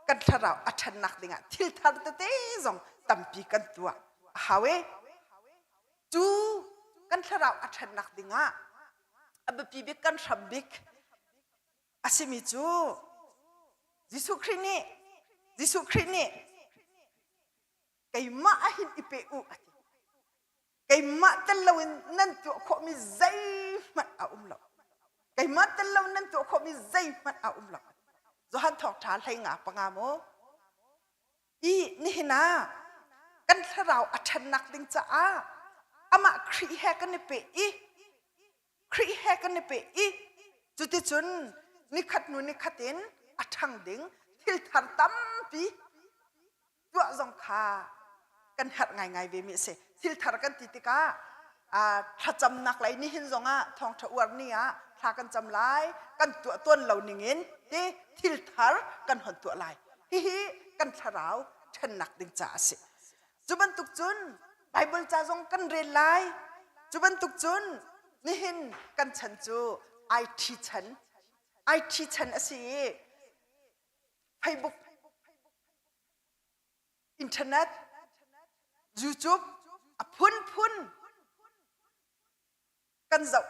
kan thlarau a ṭhannak dingah thil thar tete zong tampi kan tuah a hau i Cu kan thlarau a ṭhannak dingah a biapi bik kan hram bik a simi cu Jesuh Khrih nih Jesuh Khrih nih keimah ah hin i pe u a ti. Keimah tel loin nan tuah khawhmi zeihmanh a um lo. Keimah tel lo nan tuah khawhmi zeihmanh a um lo. Johan thawngṭha hlei nga panga maw? I nihin ah kan thlarau a ṭhannak ding caah amah Khrih he kan i peh i Khrih he kan i peh i cuticun nikhat hnu nikhat in a ṭhang ding thil thar tampi tuah zong kha kan herh ngaingai ve mi a si. Thil thar kan ti tikah thlacamnak lei nihin zongah thawngṭha uar ni ah thla kan cam lai, kan tuah tawn lo ningin ti thil thar kan hon tuah lai. Hihi kan thlarau ṭhennak ding caah a si. Cu bantuk cun Bible ca zong kan rel lai. Cu bantuk cun nihin kan chan cu IT chan, IT chan a si i Facebook, Internet, YouTube a phunphun kan zoh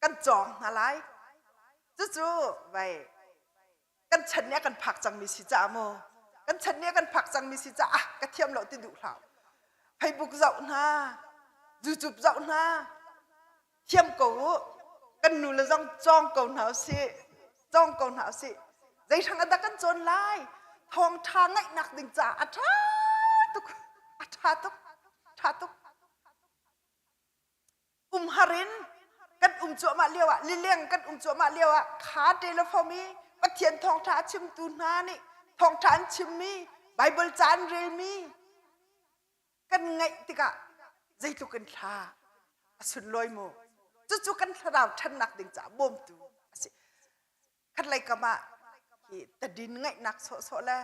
kan cawng hna lai. Cucu vai kan chan nih a kan phak cangmi si caah maw kan chan nih a kan phak cangmi si caah ka thiam lo ti duh hlah. Facebook zoh hna, YouTube zoh hna, thiam ko u kan nu le zong cawng ko hna usih cawng ko hna usih zei hrang ah dah kan cawn lai thawngṭha ngaihnak ding caah a ṭha tuk a ṭha tuk ṭha tuk umhar in kan um cuahmah lio ah lileng kan um cuahmah lio ah kha telephone i Pathian thawngṭha a chimtu hna nih thawngṭha an chimmi Bible ca an relmi kan ngaih tikah zeitluk in thla a sunlawi mu cucu kan thlarau ṭhannak ding caah bawmtu a si khatlei kam ah hi tadin ngaihnak sawhsawh le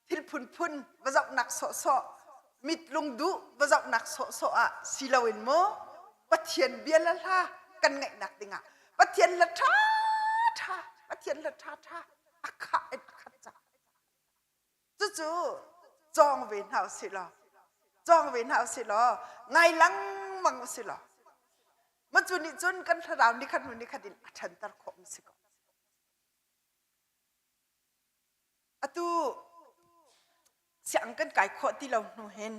thil phunphun va zohnak sawhsawh mit lungduh va zohnak sawhsawh ah si loin mu Pathian bia le hla kan ngaihnak dingah Pathian le ṭha ṭha Pathian le ṭha ṭha a khah in a khat cang Cucu cawng ve hna usih law, cawng ve hna usih law, ngai lengmang usih law, ma cu nih cun kan thlarau nikhat hnu nikhat in a ṭhanter khawh mi si ko. Atu siang kan kai khawh ti lo hnu hin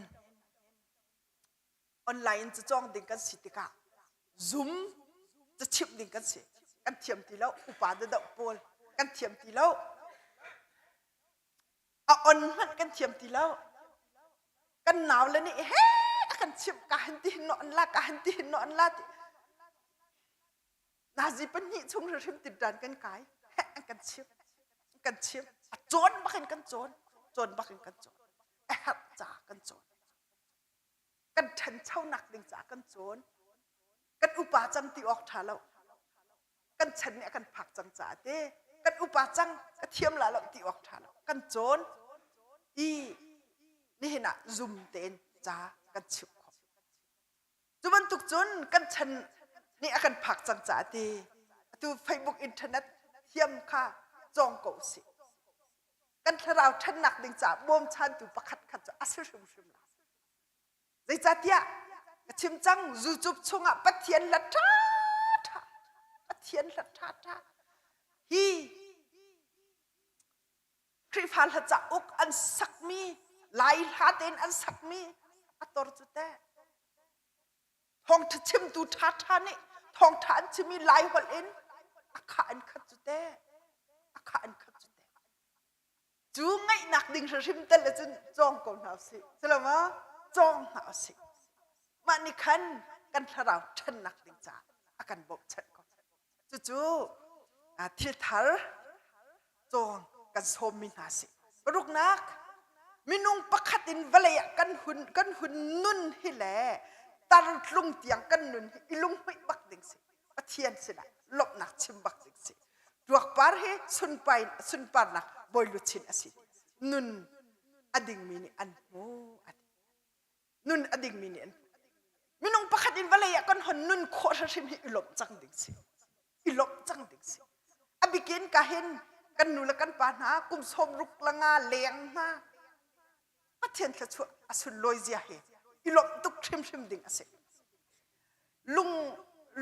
online in cawng ding kan si tikah Zoom ca chimh ding kan si. Kan thiam ti lo, upa doh pawl kan thiam ti lo. A on hmanh kan thiam ti lo. Kan nau le nih he a kan chimh ka han ti hin no an la ka han ti hin no an la ti. Nazi pahnih chung hrim tinṭan kan kai. He an kan chimh. Kan chimh. A cawn bak in kan cawn. Cawn bak in kan cawn. A herh ca kan cawn. Kan ṭhanchonak ding ca kan cawn. Kan upa cang ti awk ṭha lo. Kan chan nih a kan phak cang caah te kan upa cang ka thiam la lo ti awk ṭha lo kan cawn i nihin ah zum tein ca kan chimh khawh cu bantuk cun kan chan nih a kan phak cang caah te atu Facebook internet thiam kha cawng ko usih kan thlarau ṭhannak ding caah bawmchantu pakhat khat cu a si hrimhrim la Zeicahtiah ka chim cang zucup chungah Pathian hlat ṭhaṭha Pathian hlat ṭhaṭha hi Khrihfa hla cauk an sakmi Lai hla tein an sakmi a tor cu teh thawngṭha chimtu ṭhaṭha nih thawngṭha an chimmi Lai holh in a khah in khat cu teh a khah in khat cu teh Cu ngaihnak ding hrim tel cun cawng ko hna usih. Ciloma cawng hna usih. Mah nih khan kan thlarau ṭhannak ding caah a kan bawmhchanh ko. Cucu thil thar cawn kan sawmmi hna si. Paruknak minung pakhat in vawlei ah kan hun kan hun nun hi le tar tlung tiang kan nun hi i lunghmuih bak ding si. Pathian sinah lawmhnak chim bak ding si. Tuakpar hi sunpai sunparnak bawi luchin a si. Nun a dingmi nih an hmu a ti. Nun a dingmi nih an hmu. Minung pakhat in vawlei ah kan hon nun khawh hrim hi i lawmh cang ding si. I lawmh cang ding si. A bikin ka hin kan nu le kan pa hna kum sawm ruk langa leng hna Pathian thluachuah a sunlawi zia hi i lawmh tuk hrimhrim ding a si. Lung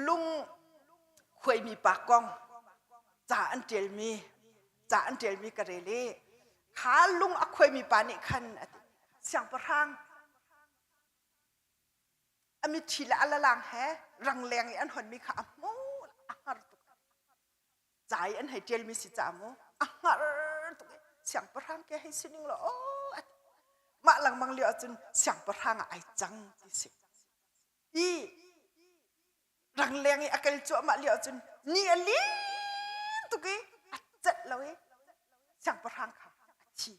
lung khuaimi pa kong ca an ṭialmi ca an ṭialmi ka rel i kha lung a khuaimi pa nih khan a ti siangpahrang. A mitthli le a lalang he rangleng i an honmi kha a hmuh a hngar tuk. Ca i an hei ṭialmi si ca mu a hngar tuk i siangpahrang ke hei si ning law aw a ti. Mah lengmang lio ahcun siangpahrang ah ai cang ti si. I rangleng i a kal cuahmah lio ahcun ni a lin tuk i a celh lo i siangpahrang kha a thi.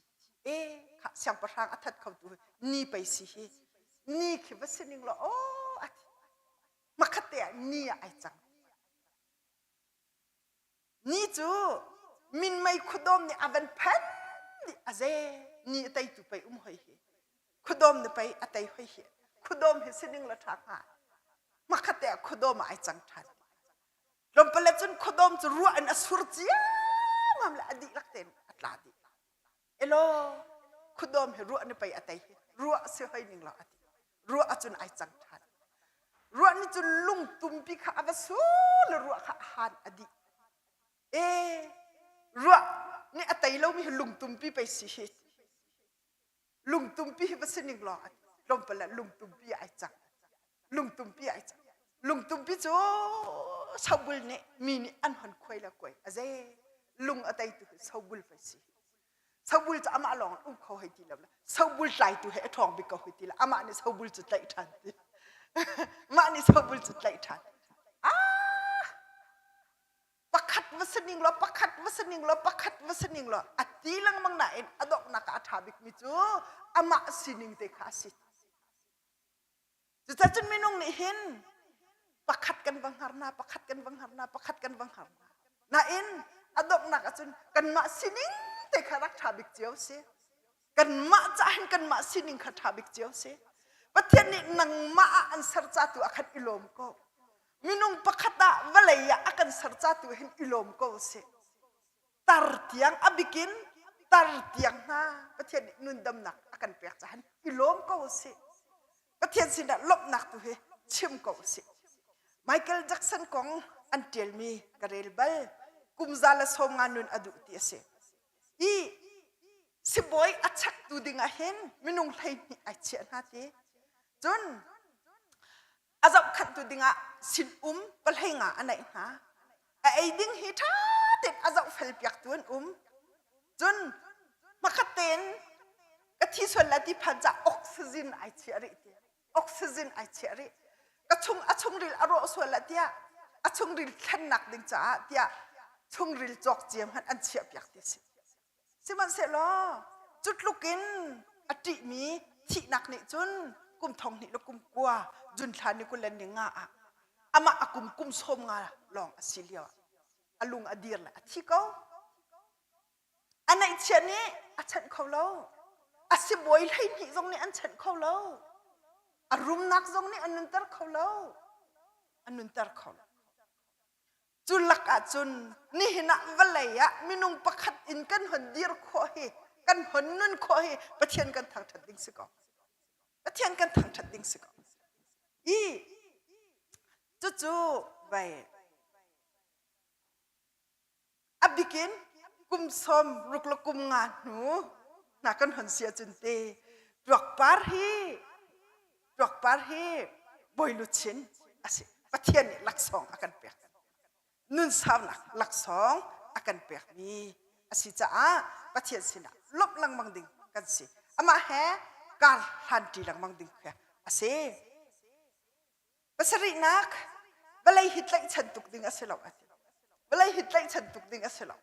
E kha siangpahrang a that khotu ni pei si hi ni khi va si ning law aw a ti. Hmakhat te ah ni ah ai cang. Ni cu minmei khuadawm nih a van phan dih a ze ni a teitu pei um hoi hi khuadawm nih pei a tei hoi hi khuadawm hi sining la ṭha hnga hmakhat te ah khuadawm ah ai cang ṭhan tlawmpal cun khuadawm cu ruah in a sur ciammam le a dihlak tein a tla dih Elaw, khuadawm hi ruah ni pei a tei hi ruah si hoi ning law a ti. Ruah ahcun ai cang ṭhan. Ruah nih cun lungtumpi kha a va su le ruah kha a han a dih. E, ruah nih a tei lomi hi lungtumpi pei si hi. Lungtumpi hi va si ning law a ti. Tlawmpal ah lungtumpi ai cang. Lungtumpi ai cang. Lungtumpi cu sobul nih mi nih an hon khuai le kuai a ze. Lung a teitu hi sobul pei si. Sobul cu amah lawng um kho hei ti lo le sobul tlaitu he a ṭhawng bik ko hei ti le amah nih sobul cu tlaih ṭhan ti. Mah nih sobul cu tlaih ṭhan. Ah! Pakhat va si ning law, pakhat va si ning law, pakhat va si ning law, a ti lengmang nain a donghnak ah a ṭha bikmi cu amah sining te kha a si. Cucacun minung nih hin pakhat kan va hngar na, pakhat kan va hngar na, pakhat kan va hngar na. Nain a donghnak ahcun kanmah sining te kha rak ṭha bik cio si. Kanmah caah hin kanmah sining kha ṭha bik cio si. Pathian nih nangmah ah an ser ca tu ah khan i lawm ko. Minung pakhat ah vawlei ah a kan ser ca tu hin i lawm ko sih. Tar tiang a bikin tar tiang hna Pathian nih nundamnak a kan pek cahan i lawm ko sih. Pathian sinah lawmhnak tu hi chim ko sih. Michael Jackson kong an ṭialmi ka rel bal. Kum za le 50 nun a duh ti a si. I sibawi a chektu ding ah hin minung 12 ai chiah hna ti. Cun a zohkhenhtu dingah sinum pahleinga a neih hna. A ei ding hi ṭha tein a zohfel piaktu an um. Cun hmakhat tein ka thi sual lai ti phan cah oxygen ai chiah rih ti. Oxygen ai chiah rih. Ka chung a chungril a rawh sual ah tiah a chungril thlennak ding caah tiah chungril cawk cia hmanh an chiah piak ti si. Sihmanhsehlaw cu tluk in a ṭihmi thihnak nih cun kum thong hnih le kum kua June thla ni 25 ah amah a kum kum 50 lawng a si lio ah a lung a dir le a thi ko. A neihchiah nih a chanh kho lo. A sibawi 12 zong nih an chanh kho lo. A rumnak zong nih a nunter kho lo. A nunter kho lo. Cu lak ahcun nihin ah vawlei ah minung pakhat in kan hon dir khawh hi kan hon nun khawh hi Pathian kan thangṭhat ding si ko. Pathian kan thangṭhat ding si ko. I cucu vai a bikin kum 60 le kum nga hnu hna kan hon si ahcun te tuakpar hi tuakpar hi bawi luchin a si. Pathian nih laksawng a kan pek. Nun saunak laksawng a kan pekmi a si caah Pathian sinah lawmh lengmang ding kan si. Amah he kar hlanṭi lengmang ding khi a si. Pasarihnak vawlei hi tlaihchan tuk ding a si lo a ti. Vawlei hi tlaihchan tuk ding a si lo.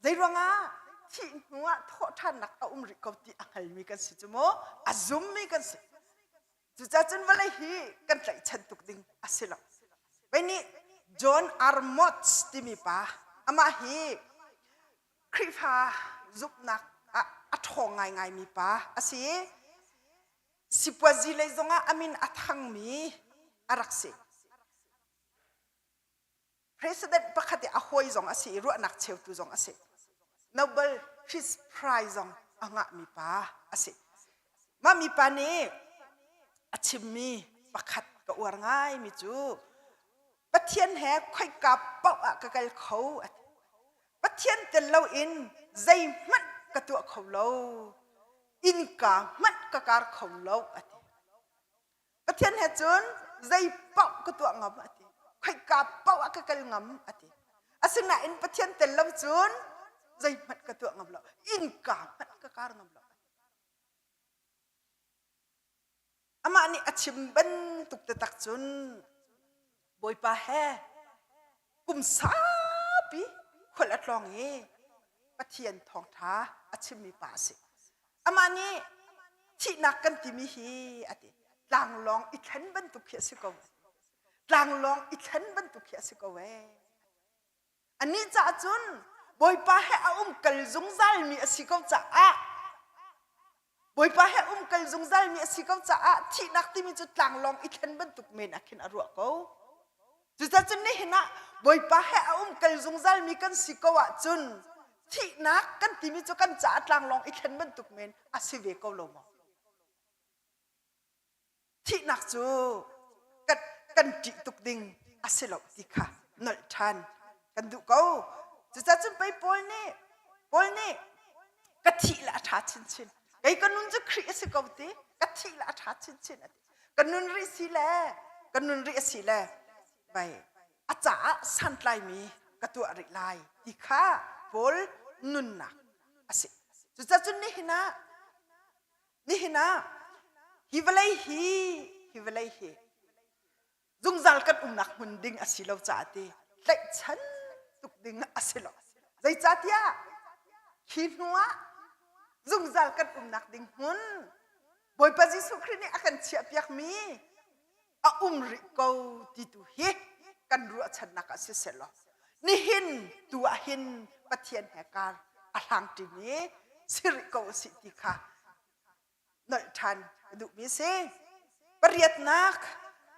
Zeiruangah thih hnuah thawhṭhannak a um rih ko ti a hngalmi kan si cu mu a zummi kan si. Cucaah cun vawlei hi kan tlaihchan tuk ding a si lo. Vei nih John R. Motz timi pa amah hi Khrihfa zumhnak ah a ṭhawng ngaingaimi pa a si i sipuazi lei zongah a min a thangmi a rak si. President pakhat i a hawi zong a si i ruahnak cheutu zong a si. Nobel Peace Prize zong a ngahmi pa a si. Mah mi pa nih a chimmi pakhat ka uar ngaimi cu Pathian he khoika paoh ah ka kal kho a ti. Pathian tel loin zeihmanh ka tuah kho lo. Innka hmanh ka kar kho lo a ti. Pathian he cun zei paoh ka tuah ngam a ti. Khoika paoh ah ka kal ngam a ti. Asinain Pathian tel lo cun zeihmanh ka tuah ngam lo. Innka hmanh ka kar ngam lo. Amah nih a chim bantuk taktak cun Bawipa he kum saupi khual a tlawng i Pathian thawngṭha a chimmi pa a si. Amah nih thihnak kan timi hi a ti. Tlanglawng i thlen bantuk khi a si ko. Tlanglawng i thlen bantuk khi a si ko ee. Anih caah cun Bawipa he a umkal zungzalmi a si ko caah Bawipa he umkal zungzalmi a si ko caah thihnak timi cu tlanglawng i thlen bantuk men ah khin a ruah ko. Cucaah cun nihin ah Bawipa he a umkal zungzalmi kan si ko ahcun thihnak kan timi cu kan caah tlanglawng i thlen bantuk men a si ve ko lo maw? Thihnak cu kan, kan ṭih tuk ding a si lo ti kha nolh ṭhan kan duh ko. Cucaah cun pei Paul nih Paul nih ka thih le a ṭha chinchin. Kei ka nun cu Khrih a si ko ti, ka thih le a ṭha chinchin a ti. Ka nun rih si le ka nun rih a si le vai a caah santlaimi ka tuah rih lai ti kha Paul nunnak a si. Cucaah cun nihin ah Nihin ah hi vawlei hi hi vawlei hi zungzal kan umnak hmun ding a si lo caah ti tlaihchan tuk ding a si lo. Zeicahtiah khi hnu ah zungzal kan umnak ding hmun Bawipa Jesuh Khrih nih a kan chiahpiakmi a um rih ko ti tu hi kan ruahchannak ah siseh law nihin tu ah hin Pathian he kar a hlang ṭimi si rih ko usih ti kha nolh ṭhan ka duhmi a si. Pariatnak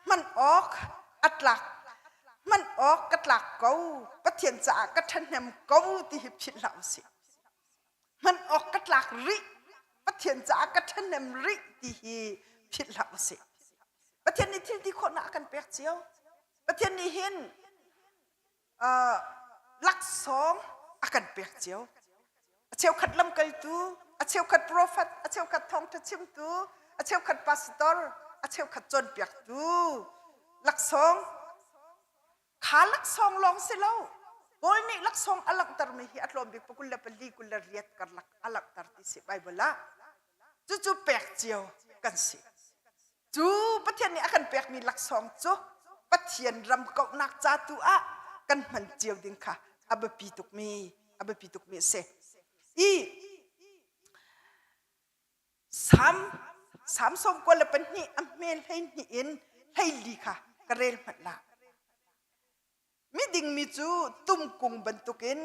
hman awk a tlak hman awk ka tlak ko Pathian caah ka ṭhahnem ko ti hi philh hlah usih. Hman awk ka tlak rih Pathian caah ka ṭhahnem rih ti hi philh hlah usih. Pathian nih thil ti khawhnak a kan pek cio. Pathian nih hin uh, laksawng a kan pek cio. A cheukhat lamkaltu, a cheukhat prophet, a cheukhat thawngṭha chimtu, a cheukhat pastor, a cheukhat cawnpiaktu laksawng Kha laksawng lawng si lo. Paul nih laksawng a langhtermi hi a tlawm bik 24 28 karlak a langhter ti si Bible ah. Cucu pek cio kan si. Cu Pathian nih a kan pekmi laksawng cu Pathian ram kauhnak ca tu ah kan hman cio ding kha a biapi tukmi a biapi tukmi a si. I Sam Sam 92 a hme 12 in 14 kha ka rel hmanh la. Miding mi cu tumkung bantukin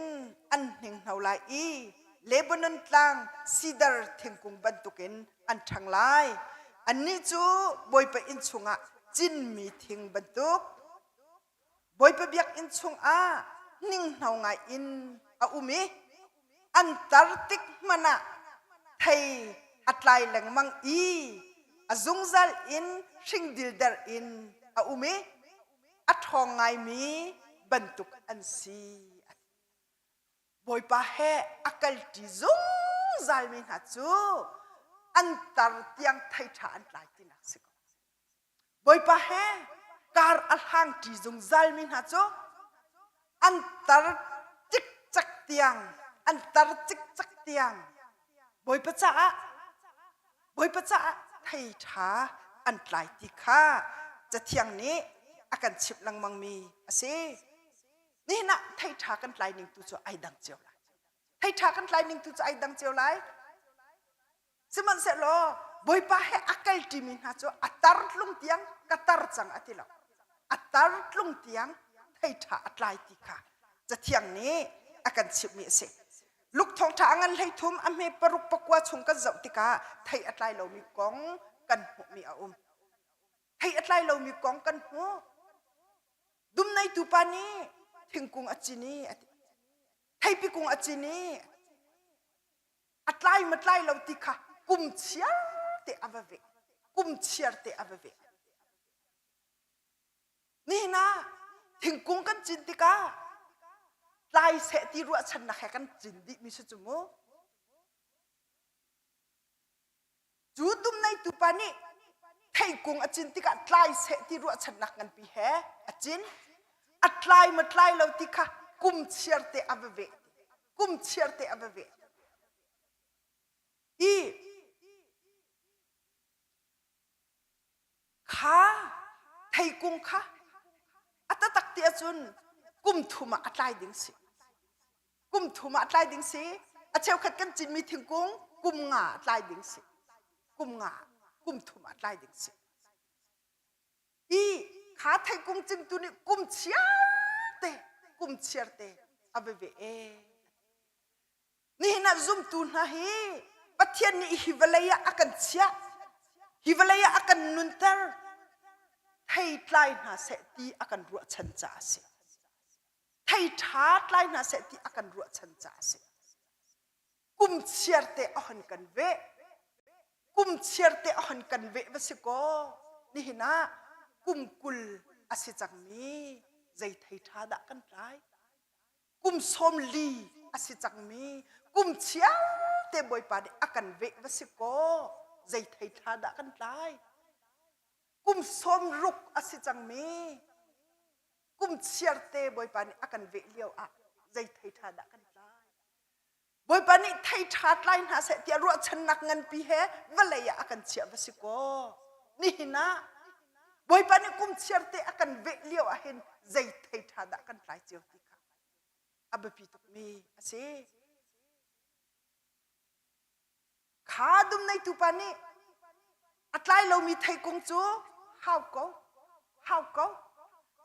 an hninghno lai i Lebanon tlang sidar thingkung bantukin an ṭhang lai. Annih cu Bawipa inn chungah cinmi thing bantuk Bawipa biakinn chungah hninghno ngai in a um i an tar tik hmanh ah thei a tlai lengmang i a zungzal in hring dilder in a um i a ṭhawng ngaimi bantuk an si. Bawipa he a kalṭi zungzalmi hna cu an tar tiang thei ṭha an tlai tinak si ko. Bawipa he kar a hlangṭi zungzalmi hna cu an tar cikcek tiang an tar cikcek tiang Bawipa caah Bawipa caah thei ṭha an tlai ti kha Cathiang nih a kan chimh lengmangmi a si. Nihin ah thei ṭha kan tlai ning tu cu ai dang cio lai. Thei ṭha kan tlai ning tu cu ai dang cio lai. Sihmanhsehlaw Bawipa he a kalṭimi hna cu a tar tlung tiang ka tar cang a ti lo. A tar tlung tiang thei ṭha a tlai ti kha Cathiang nih a kan chimhmi a si. Luke thawngṭha a ngan 13 a hme paruk pakua chung kan zoh tikah thei a tlai lomi kong kan hmuhmi a um. Thei a tlai lomi kong kan hmuh. Dum neitu pa nih thingkung a cin i a ti. Theipi kung a cin i a tlai ma tlai lo ti kha kum chiar te a va ve kum chiar te a va ve nihin ah thingkung kan cin tikah tlai seh ti ruahchannak he kan cin dih mi si cu mu cu dum neitu pa nih. Theikung a cin tikah tlai seh ti ruahchannak nganpi he a cin. A tlai ma tlai lo ti kha kum chiar te a va veh. Kum chiar te a va veh. I kha theikung kha a tatak ti ahcun kum thum ah a tlai ding si. Kum thum ah a tlai ding si. A cheukhat kan cinmi thingkung kum nga a tlai ding si. Kum nga, kum thum ah tlai ding si. I kha theikung cingtu nih kum chiar te, kum chiar te a va ve e. Nihin ah zumtu hna hi Pathian nih hi vawlei ah a kan chiah, hi vawlei ah a kan nunter, thei tlai hna seh ti a kan ruahchan caah a si. Thei ṭha tlai hna seh ti a kan ruahchan caah a si. Kum chiar te a hon kan veh. Kum chiar te a hon kan veh va si kaw, nihin ah kum 20 a si cangmi zei thei ṭha dah kan tlai? Kum 40 a si cangmi kum chiarte Bawipa nih a kan veh va si kaw zei thei ṭha dah kan tlai? Kum 60 a si cangmi kum chiarte Bawipa nih a kan veh lio ah zei thei ṭha dah kan tlai? Bawipa nih thei ṭha tlai hna seh tiah ruahchannak nganpi he vawlei ah a kan chiah va si kaw nihin ah Bawipa nih kum chiarte a kan veh lio ah hin zei thei ṭha dah kan tlai cio ti kha a biapi tukmi a si. Kha dum neitu pa nih a tlai lomi theikung cu hau ko, hau ko.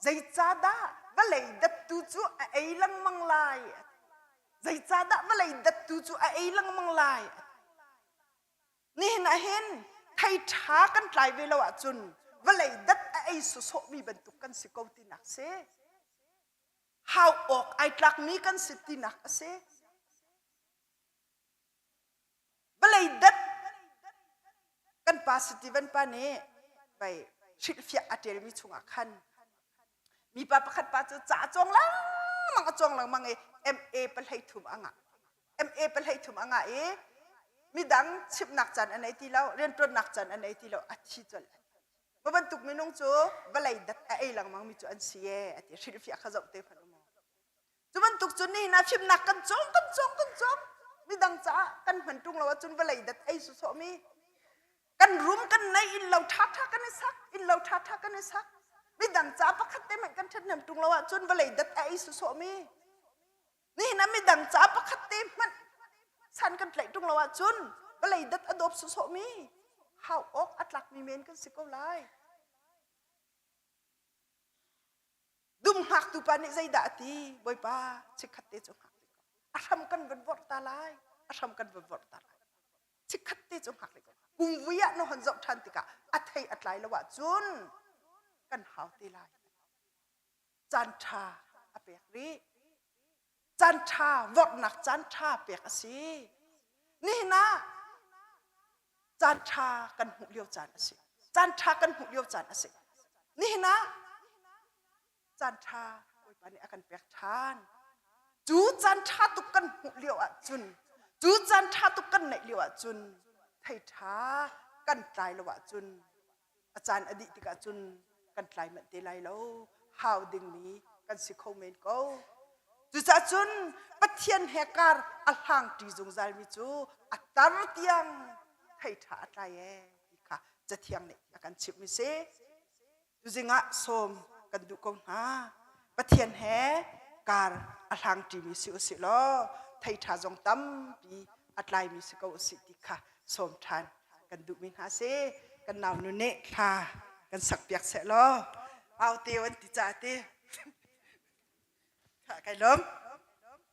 Zeicahdah vawlei dattu cu a ei lengmang lai? Zeicahdah vawlei dattu cu a ei lengmang lai? Nihin ah hin thei ṭha kan tlai ve lo ahcun vawlei dat a ei sawsawhmi bantuk kan si ko tinak si. Hau awk ai tlakmi kan si tinak a si. Vawlei dat kan pa Steven pa nih vai hrilhfiah a ṭialmi chungah khan mipa pakhat pa cu ca a cawng lengmang a cawng lengmang i MA pahlei thum a ngah. MA pahlei thum a ngah i midang chimhnak caan a nei ti lo, rianṭuannak caan a nei ti lo, a thi colh. Mah bantuk minung cu vawlei dat a ei lengmang mi cu an si ee a ti. Hrilhfiah kha zoh te hmanh u mu. Cu bantuk cun nihin ah fimnak kan cawng kan cawng kan cawng midang caah kan hman ṭung lo ahcun vawlei dat ei sawsawhmi kan rum kan nei inn lo ṭhaṭha kan i sak inn lo ṭhaṭha kan i sak midang ca pakhat te hmanh kan ṭhathnem ṭung lo ahcun vawlei dat a ei sawsawhmi nihin ah midang ca pakhat te hmanh san kan tlaih ṭung lo ahcun vawlei dat a dawp sawsawhmi hau awk a tlakmi men kan si ko lai. Dum hngaktu pa nih zeidah a ti? Bawipa, chikkhat te cu hngak rih ko. A hram kan van vorh ta lai. A hram kan van vorh ta lai. Chikkhat te cu hngak rih ko. Kum vui ah na hon zoh ṭhan tikah a thei a tlai lo ahcun kan hau te lai. Caan ṭha a pek rih. Caan ṭha vorhnak caan ṭha pek a si. Nihin ah caan ṭha kan hmuh lio caan a si. Caan ṭha kan hmuh lio caan a si. Nihin ah caan ṭha Bawipa nih a kan pek ṭhan. Cu caan ṭha tuk kan hmuh lio ahcun, cu caan ṭha tuk kan neih lio ahcun, thei ṭha kan tlai lo ahcun a caan a dih tikah cun kan tlai manh te lai lo hau dingmi kan si kho men ko cucaah cun Pathian he kar a hlangṭi zungzalmi cu a tar tiang thei ṭha a tlai ee ti kha cathiang nih a kan chimhmi si tuzing ah sawm kan duh ko hna Pathian he kar a hlangṭimi si usih law thei ṭha zong tampi a tlaimi si ko usih ti kha sawm ṭhan kan duhmi hna si kan nau nu nih thla kan sak piak seh law au te an ti ca te kai lawm.